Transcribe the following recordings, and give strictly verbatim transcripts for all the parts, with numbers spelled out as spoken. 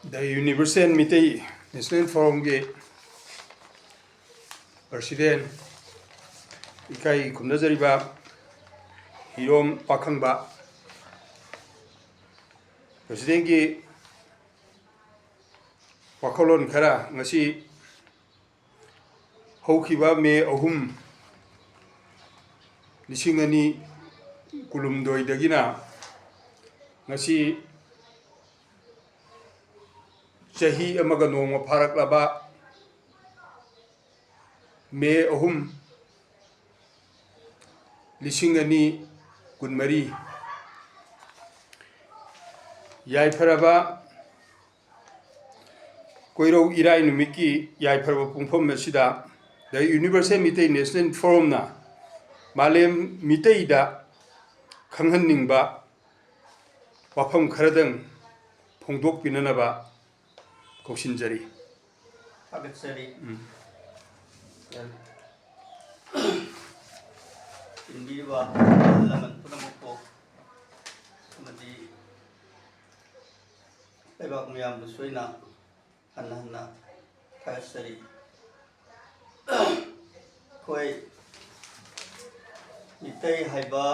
The Universal Meitei National Forumꯒꯤ president, ꯏꯀꯥꯏ ꯈꯨꯝꯅꯖꯔꯤꯕ ꯍꯤꯔꯣꯝ ꯄꯥꯈꯪꯕ, presidentꯀꯤ ꯋꯥꯈꯜꯂꯣꯟ ꯈꯔ ꯉꯁꯤ ꯍꯧꯈꯤꯕ ꯃꯦ ꯑꯍꯨꯝ, ꯂꯤꯁꯤꯡ ꯑꯅꯤ ꯀꯨꯟꯍꯨꯝꯗꯣꯏꯗꯒꯤꯅ ꯉꯁꯤ ꯆꯍꯤ ꯑꯃꯒ ꯅꯣꯡꯃ ꯐꯥꯔꯛꯂꯕ ꯃꯦ ꯑꯍꯨꯝ, ꯂꯤꯁꯤꯡ ꯑꯅꯤ ꯀꯨꯟꯃꯔꯤ, ꯌꯥꯏꯐꯔꯕ ꯀꯣꯏꯔꯧ ꯏꯔꯥꯏ ꯅꯨꯃꯤꯠꯀꯤ ꯌꯥꯏꯐꯔꯕ ꯄꯨꯡꯐꯝ ꯑꯁꯤꯗ The Universal Meitei National Forumꯅ ꯃꯥꯂꯦꯝ ꯃꯤꯇꯩꯗ ꯈꯪꯍꯟꯅꯤꯡꯕ ꯋꯥꯐꯝ ꯈꯔꯗꯪ ꯐꯣꯡꯗꯣꯛꯄꯤꯅꯅꯕ ꯀꯧꯁꯤꯟꯖꯔꯤ꯫ ꯊꯥꯒꯠꯆꯔꯤ꯫ ꯎꯝ꯫ ꯇꯤꯟꯕꯤꯔꯤꯕ ꯑꯍꯜ ꯂꯃꯟ ꯄꯨꯝꯅꯃꯛꯄꯨ ꯑꯃꯗꯤ ꯂꯩꯕꯥꯛ ꯃꯤꯌꯥꯝꯕꯨꯁꯨ ꯑꯩꯅ ꯍꯟꯅ ꯍꯟꯅ ꯊꯥꯒꯠꯆꯔꯤ꯫ ꯑꯩꯈꯣꯏ ꯃꯤꯇꯩ ꯍꯥꯏꯕ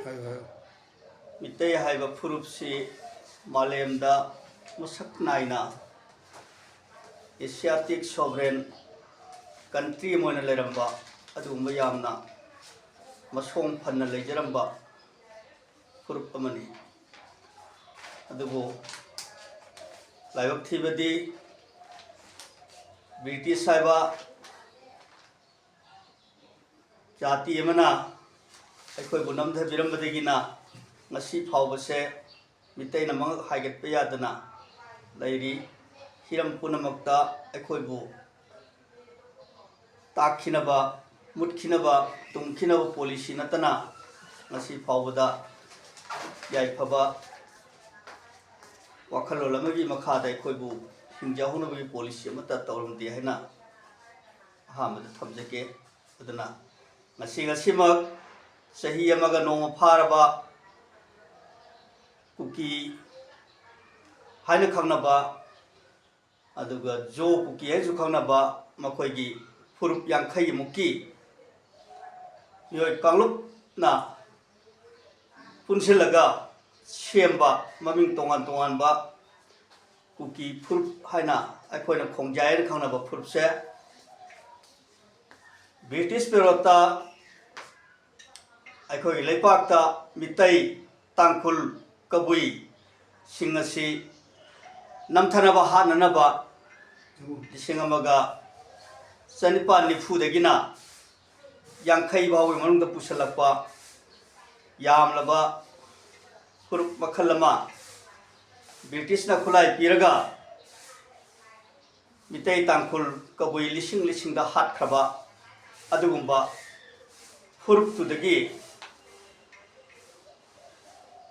ꯍꯥꯏꯌꯨ, ꯍꯥꯏꯌꯨ꯫ ꯃꯤꯇꯩ ꯍꯥꯏꯕ ꯐꯨꯔꯨꯞꯁꯤ ꯃꯥꯂꯦꯝꯗ ꯃꯁꯛ ꯅꯥꯏꯅ Asiatic sovereign country ꯑꯃ ꯑꯣꯏꯅ ꯂꯩꯔꯝꯕ, ꯑꯗꯨꯒꯨꯝꯕ ꯌꯥꯝꯅ ꯃꯁꯣꯡ ꯐꯅ ꯂꯩꯖꯔꯝꯕ ꯐꯨꯔꯨꯞ ꯑꯃꯅꯤ꯫ ꯑꯗꯨꯕꯨ ꯂꯥꯏꯕꯛ ꯊꯤꯕꯗꯤ ꯕ꯭ꯔꯤꯇꯤꯁ ꯍꯥꯏꯕ ꯖꯥꯇꯤ ꯑꯃꯅ ꯑꯩꯈꯣꯏꯕꯨ ꯅꯝꯊꯕꯤꯔꯝꯕꯗꯒꯤꯅ ꯉꯁꯤ ꯐꯥꯎꯕꯁꯦ ꯃꯤꯇꯩꯅ ꯃꯉꯛ ꯍꯥꯏꯒꯠꯄ ꯌꯥꯗꯅ ꯂꯩꯔꯤ꯫ ꯍꯤꯔꯝ ꯄꯨꯝꯅꯃꯛꯇ ꯑꯩꯈꯣꯏꯕꯨ ꯇꯥꯛꯈꯤꯅꯕ, ꯃꯨꯠꯈꯤꯅꯕ, ꯇꯨꯝꯈꯤꯅꯕ policy ꯅꯠꯇꯅ ꯉꯁꯤ ꯐꯥꯎꯕꯗ ꯌꯥꯏꯐꯕ ꯋꯥꯈꯜꯂꯣꯟ ꯑꯃꯒꯤ ꯃꯈꯥꯗ ꯑꯩꯈꯣꯏꯕꯨ ꯍꯤꯡꯖꯍꯧꯅꯕꯒꯤ policy ꯑꯃꯠꯇ ꯇꯧꯔꯝꯗꯦ ꯍꯥꯏꯅ ꯑꯍꯥꯟꯕꯗ ꯊꯝꯖꯒꯦ꯫ ꯑꯗꯨꯅ ꯉꯁꯤ, ꯉꯁꯤꯃꯛ ꯆꯍꯤ ꯑꯃꯒ ꯅꯣꯡꯃ ꯐꯥꯔꯕ ꯀꯨꯀꯤ ꯍꯥꯏꯅ ꯈꯪꯅꯕ, ꯑꯗꯨꯒ ꯖꯣ ꯀꯨꯀꯤ ꯍꯥꯏꯅꯁꯨ ꯈꯪꯅꯕ, ꯃꯈꯣꯏꯒꯤ ꯐꯨꯔꯨꯞ ꯌꯥꯡꯈꯩꯃꯨꯛꯀꯤ ꯃꯤꯑꯣꯏ ꯀꯥꯡꯂꯨꯞꯅ ꯄꯨꯟꯁꯤꯜꯂꯒ ꯁꯦꯝꯕ, ꯃꯃꯤꯡ ꯇꯣꯉꯥꯟ ꯇꯣꯉꯥꯟꯕ ꯀꯨꯀꯤ ꯐꯨꯔꯨꯞ ꯍꯥꯏꯅ ꯑꯩꯈꯣꯏꯅ ꯈꯣꯡꯖꯥꯏ ꯍꯥꯏꯅ ꯈꯪꯅꯕ ꯐꯨꯔꯨꯞꯁꯦ ꯕ꯭ꯔꯤꯇꯤꯁ ꯄꯦꯔꯣꯠꯇ ꯑꯩꯈꯣꯏꯒꯤ ꯂꯩꯄꯥꯛꯇ ꯃꯤꯇꯩ, ꯇꯥꯡꯈꯨꯜ, ꯀꯕꯨꯏꯁꯤꯡ ꯑꯁꯤ ꯅꯝꯊꯅꯕ, ꯍꯥꯠꯅꯅꯕ ꯂꯤꯁꯤꯡ ꯑꯃꯒ ꯆꯅꯤꯄꯥꯟ ꯅꯤꯐꯨꯗꯒꯤꯅ ꯌꯥꯡꯈꯩ ꯐꯥꯎꯕꯒꯤ ꯃꯅꯨꯡꯗ ꯄꯨꯁꯤꯜꯂꯛꯄ ꯌꯥꯝꯂꯕ ꯐꯨꯔꯨꯞ ꯃꯈꯜ ꯑꯃ ꯕ꯭ꯔꯤꯇꯤꯁꯅ ꯈꯨꯠꯂꯥꯏ ꯄꯤꯔꯒ ꯃꯤꯇꯩ, ꯇꯥꯡꯈꯨꯜ, ꯀꯕꯨꯏ ꯂꯤꯁꯤꯡ ꯂꯤꯁꯤꯡꯗ ꯍꯥꯠꯈ꯭ꯔꯕ ꯑꯗꯨꯒꯨꯝꯕ ꯐꯨꯔꯨꯞꯇꯨꯗꯒꯤ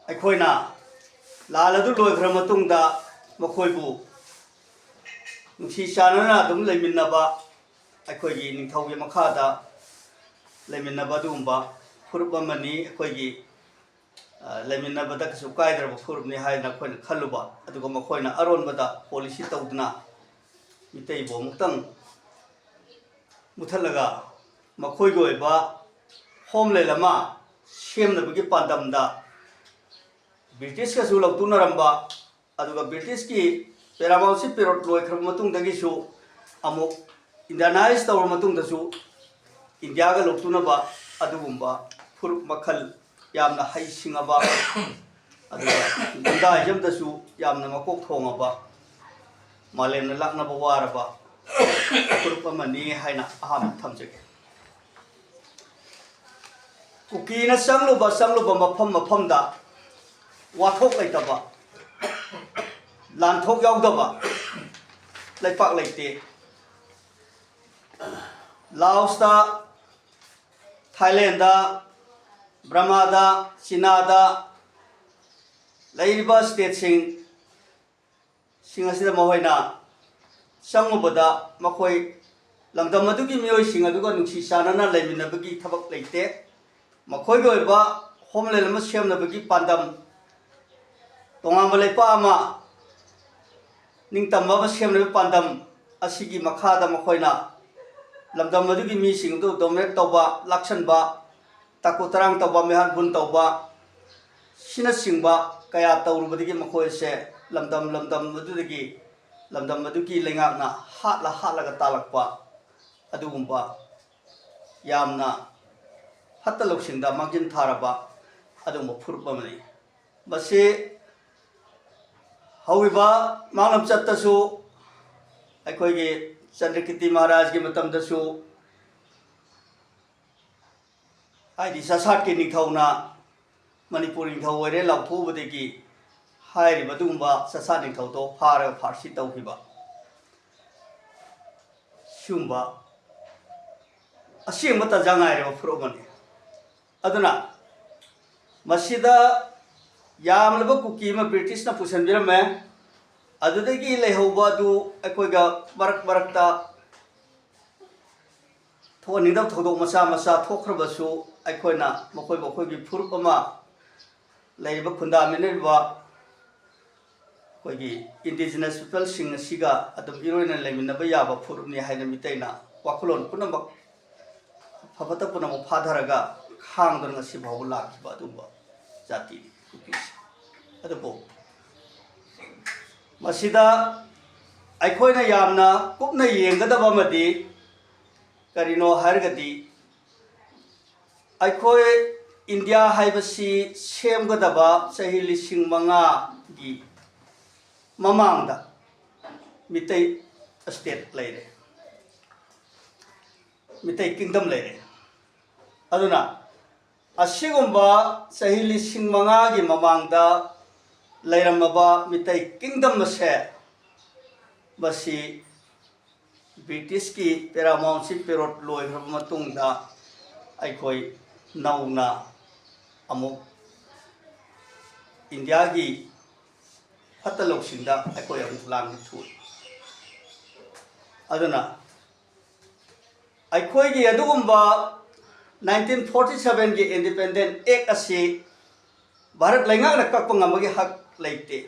ꯑꯩꯈꯣꯏꯅ ꯂꯥꯟ ꯑꯗꯨ ꯂꯣꯏꯈ꯭ꯔ ꯃꯇꯨꯡꯗ ꯃꯈꯣꯏꯕꯨ ꯅꯨꯡꯁꯤ ꯆꯥꯟꯅꯅ ꯑꯗꯨꯝ ꯂꯩꯃꯤꯟꯅꯕ, ꯑꯩꯈꯣꯏꯒꯤ ꯅꯤꯡꯊꯧꯒꯤ ꯃꯈꯥꯗ ꯂꯩꯃꯤꯟꯅꯕ ꯑꯗꯨꯒꯨꯝꯕ ꯐꯨꯔꯨꯞ ꯑꯃꯅꯤ꯫ ꯑꯩꯈꯣꯏꯒꯤ, ꯑ, ꯂꯩꯃꯤꯟꯅꯕꯗ ꯀꯩꯁꯨ ꯀꯥꯏꯗ꯭ꯔꯕ ꯐꯨꯔꯨꯞꯅꯤ ꯍꯥꯏꯅ ꯑꯩꯈꯣꯏꯅ ꯈꯜꯂꯨꯕ, ꯑꯗꯨꯒ ꯃꯈꯣꯏꯅ ꯑꯔꯣꯟꯕꯗ ꯄꯣꯂꯤꯁꯤ ꯇꯧꯗꯨꯅ ꯃꯤꯇꯩꯕꯨ ꯑꯃꯨꯛꯇꯪ ꯃꯨꯊꯠꯂꯒ ꯃꯈꯣꯏꯒꯤ ꯑꯣꯏꯕ ꯍꯣꯝꯂꯦꯟ ꯑꯃ ꯁꯦꯝꯅꯕꯒꯤ ꯄꯥꯟꯗꯝꯗ ꯕ꯭ꯔꯤꯇꯤꯁꯀꯁꯨ ꯂꯧꯇꯨꯅꯔꯝꯕ, ꯑꯗꯨꯒ ꯕ꯭ꯔꯤꯇꯤꯁꯀꯤ ꯄꯦꯔꯥꯃꯥꯎꯟꯁꯤꯞ ꯄꯦꯔꯣꯠ ꯂꯣꯏꯈ꯭ꯔꯕ ꯃꯇꯨꯡꯗꯒꯤꯁꯨ ꯑꯃꯨꯛ ꯏꯟꯗꯤꯌꯥꯅꯥꯏꯖ ꯇꯧꯔꯕ ꯃꯇꯨꯡꯗꯁꯨ ꯏꯟꯗꯤꯌꯥꯒ ꯂꯧꯇꯨꯅꯕ ꯑꯗꯨꯒꯨꯝꯕ ꯐꯨꯔꯨꯞ ꯃꯈꯜ ꯌꯥꯝꯅ ꯍꯩꯁꯤꯡꯉꯕ, ꯑꯗꯨꯒ ꯒꯨꯟꯗꯥꯏꯖꯝꯗꯁꯨ ꯌꯥꯝꯅ ꯃꯀꯣꯛ ꯊꯣꯡꯉꯕ, ꯃꯥꯂꯦꯝꯅ ꯂꯥꯛꯅꯕ ꯋꯥꯔꯕ ꯐꯨꯔꯨꯞ ꯑꯃꯅꯤ ꯍꯥꯏꯅ ꯑꯍꯥꯟꯕ ꯊꯝꯖꯒꯦ꯫ ꯀꯨꯀꯤꯅ ꯆꯪꯂꯨꯕ ꯆꯪꯂꯨꯕ ꯃꯐꯝ ꯃꯐꯝꯗ ꯋꯥꯊꯣꯛ ꯂꯩꯇꯕ, ꯂꯥꯟꯊꯣꯛ ꯌꯥꯎꯗꯕ ꯂꯩꯄꯥꯛ ꯂꯩꯇꯦ꯫ ꯂꯥꯑꯣꯁꯇ, ꯊꯥꯏꯂꯦꯟꯗ, ꯕ꯭ꯔꯃꯥꯗ, ꯆꯤꯅꯥꯗ ꯂꯩꯔꯤꯕ ꯁ꯭ꯇꯦꯠꯁꯤꯡ ꯁꯤꯡ ꯑꯁꯤꯗ ꯃꯈꯣꯏꯅ ꯆꯪꯉꯨꯕꯗ ꯃꯈꯣꯏ ꯂꯝꯗꯝ ꯑꯗꯨꯒꯤ ꯃꯤꯑꯣꯏꯁꯤꯡ ꯑꯗꯨꯒ ꯅꯨꯡꯁꯤ ꯆꯥꯟꯅꯅ ꯂꯩꯃꯤꯟꯅꯕꯒꯤ ꯊꯕꯛ ꯂꯩꯇꯦ꯫ ꯃꯈꯣꯏꯒꯤ ꯑꯣꯏꯕ ꯍꯣꯝꯂꯦꯟ ꯑꯃ ꯁꯦꯝꯅꯕꯒꯤ ꯄꯥꯟꯗꯝ, ꯇꯣꯉꯥꯟꯕ ꯂꯩꯄꯥꯛ ꯑꯃ, ꯅꯤꯡꯇꯝꯕ ꯑꯃ ꯁꯦꯝꯅꯕꯒꯤ ꯄꯥꯟꯗꯝ ꯑꯁꯤꯒꯤ ꯃꯈꯥꯗ ꯃꯈꯣꯏꯅ ꯂꯝꯗꯝ ꯑꯗꯨꯒꯤ ꯃꯤꯁꯤꯡ ꯑꯗꯨ ꯗꯣꯃꯤꯅꯦꯠ ꯇꯧꯕ, ꯂꯥꯛꯁꯟꯕ, ꯇꯥꯀꯨ ꯇꯔꯥꯡ ꯇꯧꯕ, ꯃꯤꯍꯥꯠ ꯍꯨꯟ ꯇꯧꯕ, ꯁꯤꯅꯆꯤꯡꯕ ꯀꯌꯥ ꯇꯧꯔꯨꯕꯗꯒꯤ ꯃꯈꯣꯏꯁꯦ ꯂꯝꯗꯝ ꯂꯝꯗꯝ ꯑꯗꯨꯗꯒꯤ, ꯂꯝꯗꯝ ꯑꯗꯨꯒꯤ ꯂꯩꯉꯥꯛꯅ ꯍꯥꯠꯂ ꯍꯥꯠꯂꯒ ꯇꯥꯜꯂꯛꯄ ꯑꯗꯨꯒꯨꯝꯕ ꯌꯥꯝꯅ ꯐꯠꯇ ꯂꯧꯁꯤꯡꯗ ꯃꯥꯡꯖꯤꯟ ꯊꯥꯔꯕ ꯑꯗꯨꯒꯨꯝꯕ ꯐꯨꯔꯨꯞ ꯑꯃꯅꯤ꯫ ꯃꯁꯤ ꯍꯧꯈꯤꯕ ꯃꯥꯡꯂꯝꯆꯠꯇꯁꯨ, ꯑꯩꯈꯣꯏꯒꯤ ꯆꯟꯗ꯭ꯔꯀꯤꯔꯇꯤ ꯃꯍꯥꯔꯥꯖꯒꯤ ꯃꯇꯝꯗꯁꯨ, ꯍꯥꯏꯗꯤ ꯆꯁꯥꯠꯀꯤ ꯅꯤꯡꯊꯧꯅ ꯃꯅꯤꯄꯨꯔ ꯅꯤꯡꯊꯧ ꯑꯣꯏꯔꯦ ꯂꯥꯎꯊꯣꯛꯎꯕꯗꯒꯤ ꯍꯥꯏꯔꯤꯕ ꯑꯗꯨꯒꯨꯝꯕ ꯆꯁꯥꯠ ꯅꯤꯡꯊꯧꯗꯣ ꯐꯥꯔꯒ ꯐꯥꯔꯁꯤ ꯇꯧꯈꯤꯕ, ꯁꯤꯒꯨꯝꯕ ꯑꯁꯦꯡꯕ ꯇꯥꯟꯖꯥ ꯉꯥꯏꯔꯕ ꯐꯨꯔꯨꯞ ꯑꯃꯅꯤ꯫ ꯑꯗꯨꯅ ꯃꯁꯤꯗ ꯌꯥꯝꯂꯕ ꯀꯨꯀꯤ ꯑꯃ ꯕ꯭ꯔꯤꯇꯤꯁꯅ ꯄꯨꯁꯤꯟꯕꯤꯔꯝꯃꯦ꯫ ꯑꯗꯨꯗꯒꯤ ꯂꯩꯍꯧꯕ ꯑꯗꯨ ꯑꯩꯈꯣꯏꯒ ꯃꯔꯛ ꯃꯔꯛꯇ ꯊꯣꯛꯍꯟꯅꯤꯡꯗꯕ ꯊꯧꯗꯣꯛ ꯃꯆꯥ ꯃꯆꯥ ꯊꯣꯛꯈ꯭ꯔꯕꯁꯨ, ꯑꯩꯈꯣꯏꯅ ꯃꯈꯣꯏꯕꯨ ꯑꯩꯈꯣꯏꯒꯤ ꯐꯨꯔꯨꯞ ꯑꯃ, ꯂꯩꯔꯤꯕ ꯈꯨꯟꯗꯥꯃꯤꯟꯅꯔꯤꯕ ꯑꯩꯈꯣꯏꯒꯤ ꯏꯟꯗꯤꯖꯤꯅꯁ ꯄꯤꯄꯜꯁꯤꯡ ꯑꯁꯤꯒ ꯑꯗꯨꯝ ꯏꯔꯣꯏꯅ ꯂꯩꯃꯤꯟꯅꯕ ꯌꯥꯕ ꯐꯨꯔꯨꯞꯅꯤ ꯍꯥꯏꯅ ꯃꯤꯇꯩꯅ ꯋꯥꯈꯜꯂꯣꯟ ꯄꯨꯝꯅꯃꯛ, ꯑꯐ ꯐꯠꯇ ꯄꯨꯝꯅꯃꯛ ꯐꯥꯊꯔꯒ ꯈꯥꯡꯗꯨꯅ ꯉꯁꯤ ꯐꯥꯎꯕ ꯂꯥꯛꯈꯤꯕ ꯑꯗꯨꯒꯨꯝꯕ ꯖꯥꯇꯤꯅꯤ ꯀꯨꯀꯤꯁꯦ꯫ ꯑꯗꯨꯕꯨ ꯃꯁꯤꯗ ꯑꯩꯈꯣꯏꯅ ꯌꯥꯝꯅ ꯀꯨꯞꯅ ꯌꯦꯡꯒꯗꯕ ꯑꯃꯗꯤ ꯀꯔꯤꯅꯣ ꯍꯥꯏꯔꯒꯗꯤ, ꯑꯩꯈꯣꯏ ꯏꯟꯗꯤꯌꯥ ꯍꯥꯏꯕꯁꯤ ꯁꯦꯝꯒꯗꯕ ꯆꯍꯤ ꯂꯤꯁꯤꯡ ꯃꯉꯥꯒꯤ ꯃꯃꯥꯡꯗ ꯃꯤꯇꯩ ꯁ꯭ꯇꯦꯠ ꯂꯩꯔꯦ, ꯃꯤꯇꯩ ꯀꯤꯡꯗꯝ ꯂꯩꯔꯦ꯫ ꯑꯗꯨꯅ ꯑꯁꯤꯒꯨꯝꯕ ꯆꯍꯤ ꯂꯤꯁꯤꯡ ꯃꯉꯥꯒꯤ ꯃꯃꯥꯡꯗ ꯂꯩꯔꯝꯃꯕ ꯃꯤꯇꯩ ꯀꯤꯡꯗꯝ ꯑꯁꯦ, ꯃꯁꯤ ꯕ꯭ꯔꯤꯇꯤꯁꯀꯤ ꯄꯦꯔꯥꯃꯥꯎꯟꯁꯤꯞ ꯄꯦꯔꯣꯠ ꯂꯣꯏꯈ꯭ꯔꯕ ꯃꯇꯨꯡꯗ ꯑꯩꯈꯣꯏ ꯅꯧꯅ ꯑꯃꯨꯛ ꯏꯟꯗꯤꯌꯥꯒꯤ ꯐꯠꯇ ꯂꯧꯁꯤꯡꯗ ꯑꯩꯈꯣꯏ ꯑꯃꯨꯛ ꯂꯥꯟꯕ ꯊꯣꯛꯏ꯫ ꯑꯗꯨꯅ ꯑꯩꯈꯣꯏꯒꯤ ꯑꯗꯨꯒꯨꯝꯕ Nineteen forty seven ꯒꯤ Independent Act ꯑꯁꯤ ꯚꯥꯔꯠ ꯂꯩꯉꯥꯛꯅ ꯀꯛꯄ ꯉꯝꯕꯒꯤ ꯍꯛ ꯂꯩꯇꯦ꯫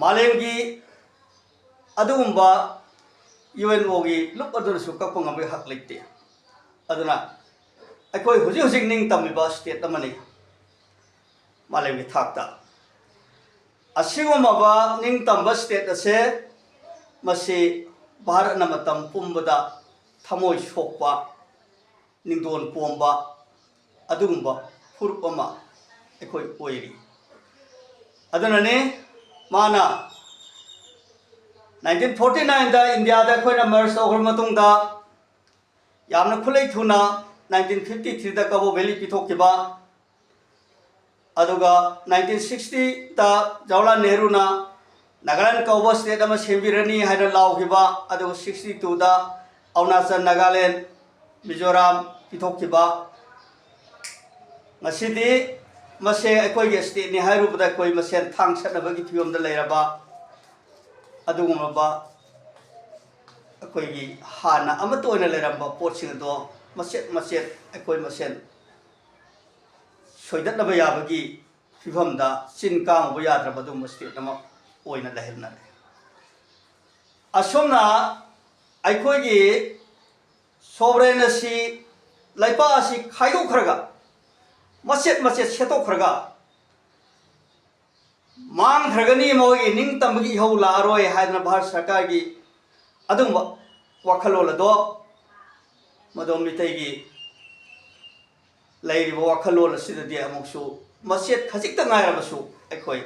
ꯃꯥꯂꯦꯝꯒꯤ ꯑꯗꯨꯒꯨꯝꯕ ꯌꯨ ꯑꯦꯟ ꯑꯣꯒꯤ ꯂꯨꯞ ꯑꯗꯨꯅꯁꯨ ꯀꯛꯄ ꯉꯝꯕꯒꯤ ꯍꯛ ꯂꯩꯇꯦ꯫ ꯑꯗꯨꯅ ꯑꯩꯈꯣꯏ ꯍꯧꯖꯤꯛ ꯍꯧꯖꯤꯛ ꯅꯤꯡꯇꯝꯃꯤꯕ state ꯑꯃꯅꯤ ꯃꯥꯂꯦꯝꯒꯤ ꯊꯥꯛꯇ꯫ ꯑꯁꯤꯒꯨꯝꯂꯕ ꯅꯤꯡꯇꯝꯕ state ꯑꯁꯦ, ꯃꯁꯤ ꯚꯥꯔꯠꯅ ꯃꯇꯝ ꯄꯨꯝꯕꯗ ꯊꯃꯣꯏ ꯁꯣꯛꯄ, ꯅꯤꯡꯗꯣꯟ ꯄꯣꯝꯕ ꯑꯗꯨꯒꯨꯝꯕ ꯐꯨꯔꯨꯞ ꯑꯃ ꯑꯩꯈꯣꯏ ꯑꯣꯏꯔꯤ꯫ ꯑꯗꯨꯅꯅꯤ ꯃꯥꯅ nineteen forty nine ꯗ ꯏꯟꯗꯤꯌꯥꯗ ꯑꯩꯈꯣꯏꯅ merge ꯇꯧꯈ꯭ꯔ ꯃꯇꯨꯡꯗ ꯌꯥꯝꯅ ꯈꯨꯠꯂꯩ ꯊꯨꯅ nineteen fifty three ꯗ ꯀꯕꯣ ꯚꯦꯂꯤ ꯄꯤꯊꯣꯛꯈꯤꯕ, ꯑꯗꯨꯒ nineteen sixty ꯗ ꯖꯋꯥꯍꯔꯂꯥꯜ ꯅꯦꯍꯔꯨꯅ ꯅꯥꯒꯥꯂꯦꯟ ꯀꯧꯕ state ꯑꯃ ꯁꯦꯝꯕꯤꯔꯅꯤ ꯍꯥꯏꯅ ꯂꯥꯎꯈꯤꯕ, ꯑꯗꯨꯒ sixty two ꯗ ꯑꯔꯨꯅꯥꯆꯜ, ꯅꯥꯒꯥꯂꯦꯟ, ꯃꯤꯖꯣꯔꯥꯝ ꯄꯤꯊꯣꯛꯈꯤꯕ꯫ ꯉꯁꯤꯗꯤ ꯃꯁꯦ ꯑꯩꯈꯣꯏꯒꯤ state ꯅꯤ ꯍꯥꯏꯔꯨꯕꯗ ꯑꯩꯈꯣꯏ ꯃꯁꯦꯟ ꯊꯥꯡ ꯁꯠꯅꯕꯒꯤ ꯐꯤꯕꯝꯗ ꯂꯩꯔꯕ ꯑꯗꯨꯒꯨꯝꯂꯕ ꯑꯩꯈꯣꯏꯒꯤ ꯍꯥꯟꯅ ꯑꯃꯠꯇ ꯑꯣꯏꯅ ꯂꯩꯔꯝꯕ ꯄꯣꯠꯁꯤꯡ ꯑꯗꯣ ꯃꯆꯦꯠ ꯃꯆꯦꯠ ꯑꯩꯈꯣꯏ ꯃꯁꯦꯟ ꯁꯣꯏꯗꯠꯅꯕ ꯌꯥꯕꯒꯤ ꯐꯤꯕꯝꯗ ꯆꯤꯟ ꯀꯥꯡꯉꯨꯕ ꯌꯥꯗ꯭ꯔꯕ ꯑꯗꯨꯒꯨꯝꯕ state ꯑꯃ ꯑꯣꯏꯅ ꯂꯩꯍꯟꯅꯔꯦ꯫ ꯑꯁꯨꯝꯅ ꯑꯩꯈꯣꯏꯒꯤ sovereign ꯑꯁꯤ, ꯂꯩꯄꯥꯛ ꯑꯁꯤ ꯈꯥꯏꯗꯣꯛꯈ꯭ꯔꯒ, ꯃꯆꯦꯠ ꯃꯆꯦꯠ ꯁꯦꯠꯇꯣꯛꯈ꯭ꯔꯒ ꯃꯥꯡꯈ꯭ꯔꯒꯅꯤ, ꯃꯈꯣꯏꯒꯤ ꯅꯤꯡꯇꯝꯕꯒꯤ ꯏꯍꯧ ꯂꯥꯛꯑꯔꯣꯏ ꯍꯥꯏꯗꯅ ꯚꯥꯔꯠ ꯁꯔꯀꯥꯔꯒꯤ ꯑꯗꯨꯒꯨꯝꯕ ꯋꯥꯈꯜꯂꯣꯟ ꯑꯗꯣ ꯃꯗꯣꯝ ꯃꯤꯇꯩꯒꯤ ꯂꯩꯔꯤꯕ ꯋꯥꯈꯜꯂꯣꯟ ꯑꯁꯤꯗꯗꯤ ꯑꯃꯨꯛꯁꯨ ꯃꯆꯦꯠ ꯈꯖꯤꯛꯇ ꯉꯥꯏꯔꯕꯁꯨ ꯑꯩꯈꯣꯏ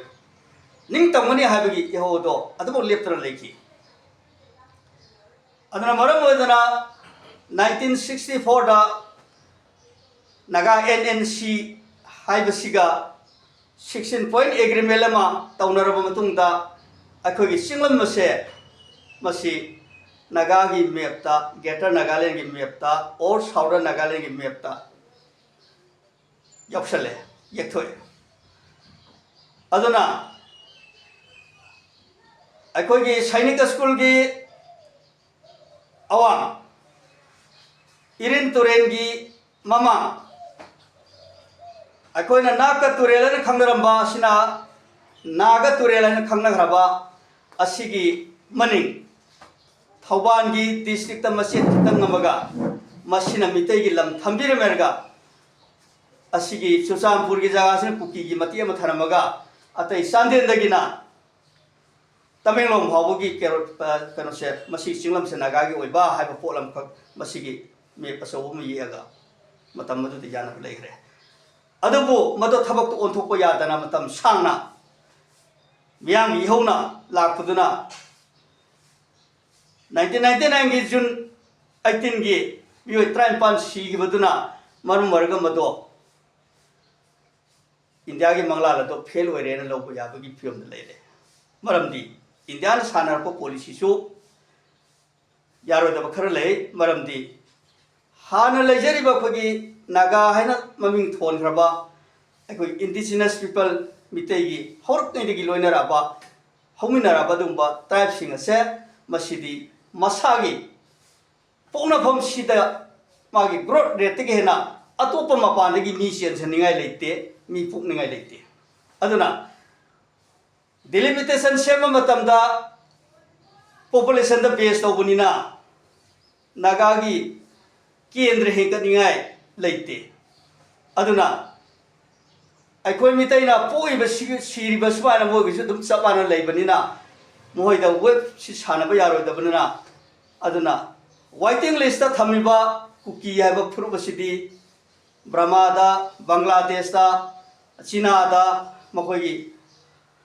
ꯅꯤꯡꯇꯝꯒꯅꯤ ꯍꯥꯏꯕꯒꯤ ꯏꯍꯧ ꯑꯗꯣ ꯑꯗꯨꯃꯛ ꯂꯦꯞꯇꯅ ꯂꯩꯈꯤ꯫ ꯑꯗꯨꯅ ꯃꯔꯝ ꯑꯣꯏꯗꯅ nineteen sixty four ꯗ Naga N N C ꯍꯥꯏꯕꯁꯤꯒ sixteen point agreement ꯑꯃ ꯇꯧꯅꯔꯕ ꯃꯇꯨꯡꯗ ꯑꯩꯈꯣꯏꯒꯤ ꯆꯤꯡꯂꯝ ꯑꯁꯦ ꯃꯁꯤ ꯅꯥꯒꯥꯒꯤ map ꯇ, Greater Nagaland ꯒꯤ map ꯇ or Southern Nagaland ꯒꯤ map ꯇ ꯌꯥꯎꯁꯜꯂꯦ, ꯌꯦꯛꯊꯣꯛꯑꯦ꯫ ꯑꯗꯨꯅ ꯑꯩꯈꯣꯏꯒꯤ ꯁꯥꯏꯅꯤꯛ ꯁ꯭ꯀꯨꯜꯒꯤ ꯑꯋꯥꯡ ꯏꯔꯤꯟ ꯇꯨꯔꯦꯜꯒꯤ ꯃꯃꯥꯡ, ꯑꯩꯈꯣꯏꯅ ꯅꯥꯛꯀ ꯇꯨꯔꯦꯜ ꯍꯥꯏꯅ ꯈꯪꯅꯔꯝꯕ ꯑꯁꯤꯅ ꯅꯥꯒ ꯇꯨꯔꯦꯜ ꯍꯥꯏꯅ ꯈꯪꯅꯈ꯭ꯔꯕ ꯑꯁꯤꯒꯤ ꯃꯅꯤꯡ, ꯊꯧꯕꯥꯜꯒꯤ ꯗꯤꯁꯇ꯭ꯔꯤꯛꯇ ꯃꯆꯦꯠ ꯈꯤꯇꯪ ꯑꯃꯒ, ꯃꯁꯤꯅ ꯃꯤꯇꯩꯒꯤ ꯂꯝ ꯊꯝꯕꯤꯔꯝꯃꯦꯔꯒ, ꯑꯁꯤꯒꯤ ꯆꯨꯔꯆꯥꯟꯄꯨꯔꯒꯤ ꯖꯒꯥꯁꯤꯅ ꯀꯨꯀꯤꯒꯤ ꯃꯇꯦꯛ ꯑꯃ ꯊꯔꯝꯃꯒ, ꯑꯇꯩ ꯆꯥꯟꯗꯦꯜꯗꯒꯤꯅ ꯇꯃꯦꯡꯂꯣꯡ ꯐꯥꯎꯕꯒꯤ ꯀꯦꯔꯣ-, ꯑ, ꯀꯩꯅꯣꯁꯦ, ꯃꯁꯤ ꯆꯤꯡꯂꯝꯁꯦ ꯅꯥꯒꯥꯒꯤ ꯑꯣꯏꯕ ꯍꯥꯏꯕ ꯄꯣꯠ ꯑꯃꯈꯛ ꯃꯁꯤꯒꯤ ꯃꯦꯞ ꯑꯆꯧꯕ ꯑꯃ ꯌꯦꯛꯑꯒ ꯃꯇꯝ ꯑꯗꯨꯗ ꯌꯥꯅꯕ ꯂꯩꯈ꯭ꯔꯦ꯫ ꯑꯗꯨꯕꯨ ꯃꯗꯨ ꯊꯕꯛꯇ ꯑꯣꯟꯊꯣꯛꯄ ꯌꯥꯗꯅ ꯃꯇꯝ ꯁꯥꯡꯅ ꯃꯤꯌꯥꯝꯒꯤ ꯏꯍꯧꯅ ꯂꯥꯛꯄꯗꯨꯅ nineteen ninety nineꯒꯤ June eighteenꯒꯤ ꯃꯤꯑꯣꯏ ꯇꯔꯥꯅꯤꯄꯥꯟ ꯁꯤꯈꯤꯕꯗꯨꯅ ꯃꯔꯝ ꯑꯣꯏꯔꯒ ꯃꯗꯣ ꯏꯟꯗꯤꯌꯥꯒꯤ ꯃꯪꯂꯥꯟ ꯑꯗꯣ ꯐꯦꯜ ꯑꯣꯏꯔꯦꯅ ꯂꯧꯕ ꯌꯥꯕꯒꯤ ꯐꯤꯕꯝꯗ ꯂꯩꯔꯦ꯫ ꯃꯔꯝꯗꯤ ꯏꯟꯗꯤꯌꯥꯅ ꯁꯥꯟꯅꯔꯛꯄ ꯄꯣꯂꯤꯁꯤꯁꯨ ꯌꯥꯔꯣꯏꯗꯕ ꯈꯔ ꯂꯩ꯫ ꯃꯔꯝꯗꯤ ꯍꯥꯟꯅ ꯂꯩꯖꯔꯤꯕ ꯑꯩꯈꯣꯏꯒꯤ ꯅꯥꯒꯥ ꯍꯥꯏꯅ ꯃꯃꯤꯡ ꯊꯣꯟꯈ꯭ꯔꯕ ꯑꯩꯈꯣꯏ indigenous people, ꯃꯤꯇꯩꯒꯤ ꯍꯧꯔꯛꯉꯩꯗꯒꯤ ꯂꯣꯏꯅꯔꯛꯑꯕ, ꯍꯧꯃꯤꯟꯅꯔꯛꯑꯕ ꯑꯗꯨꯒꯨꯝꯕ ꯇ꯭ꯔꯥꯏꯕꯁꯤꯡ ꯑꯁꯦ ꯃꯁꯤꯗꯤ ꯃꯁꯥꯒꯤ ꯄꯣꯛꯅꯐꯝꯁꯤꯗ ꯃꯥꯒꯤ ꯒ꯭ꯔꯣꯠ ꯔꯦꯠꯇꯒꯤ ꯍꯦꯟꯅ ꯑꯇꯣꯞꯄ ꯃꯄꯥꯟꯗꯒꯤ ꯃꯤ ꯆꯦꯟꯁꯟꯅꯤꯡꯉꯥꯏ ꯂꯩꯇꯦ, ꯃꯤ ꯄꯣꯛꯅꯤꯡꯉꯥꯏ ꯂꯩꯇꯦ꯫ ꯑꯗꯨꯅ ꯗꯤꯂꯤꯃꯤꯇꯦꯁꯟ ꯁꯦꯝꯕ ꯃꯇꯝꯗ ꯄꯣꯄꯨꯂꯦꯁꯟꯗ ꯕꯦꯁ ꯇꯧꯕꯅꯤꯅ ꯅꯥꯒꯥꯒꯤ ꯀꯦꯟꯗ꯭ꯔ ꯍꯦꯟꯒꯠꯅꯤꯡꯉꯥꯏ ꯂꯩꯇꯦ꯫ ꯑꯗꯨꯅ ꯑꯩꯈꯣꯏ ꯃꯤꯇꯩꯅ ꯄꯣꯛꯏꯕ ꯁꯤ-, ꯁꯤꯔꯤꯕ ꯁꯨꯃꯥꯏꯅ ꯃꯣꯏꯒꯤꯁꯨ ꯑꯗꯨꯝ ꯆꯞ ꯃꯥꯟꯅ ꯂꯩꯕꯅꯤꯅ ꯃꯈꯣꯏꯗ ꯋꯦꯕꯁꯤ ꯁꯥꯟꯅꯕ ꯌꯥꯔꯣꯏꯗꯕꯅꯤꯅ, ꯑꯗꯨꯅ ꯋꯥꯏꯇꯤꯡ ꯂꯤꯁꯇ ꯊꯝꯃꯤꯕ ꯀꯨꯀꯤ ꯍꯥꯏꯕ ꯐꯨꯔꯨꯞ ꯑꯁꯤꯗꯤ ꯕ꯭ꯔꯃꯥꯗ, ꯕꯪꯒ꯭ꯂꯥꯗꯦꯁꯇ, ꯆꯤꯅꯥꯗ, ꯃꯈꯣꯏꯒꯤ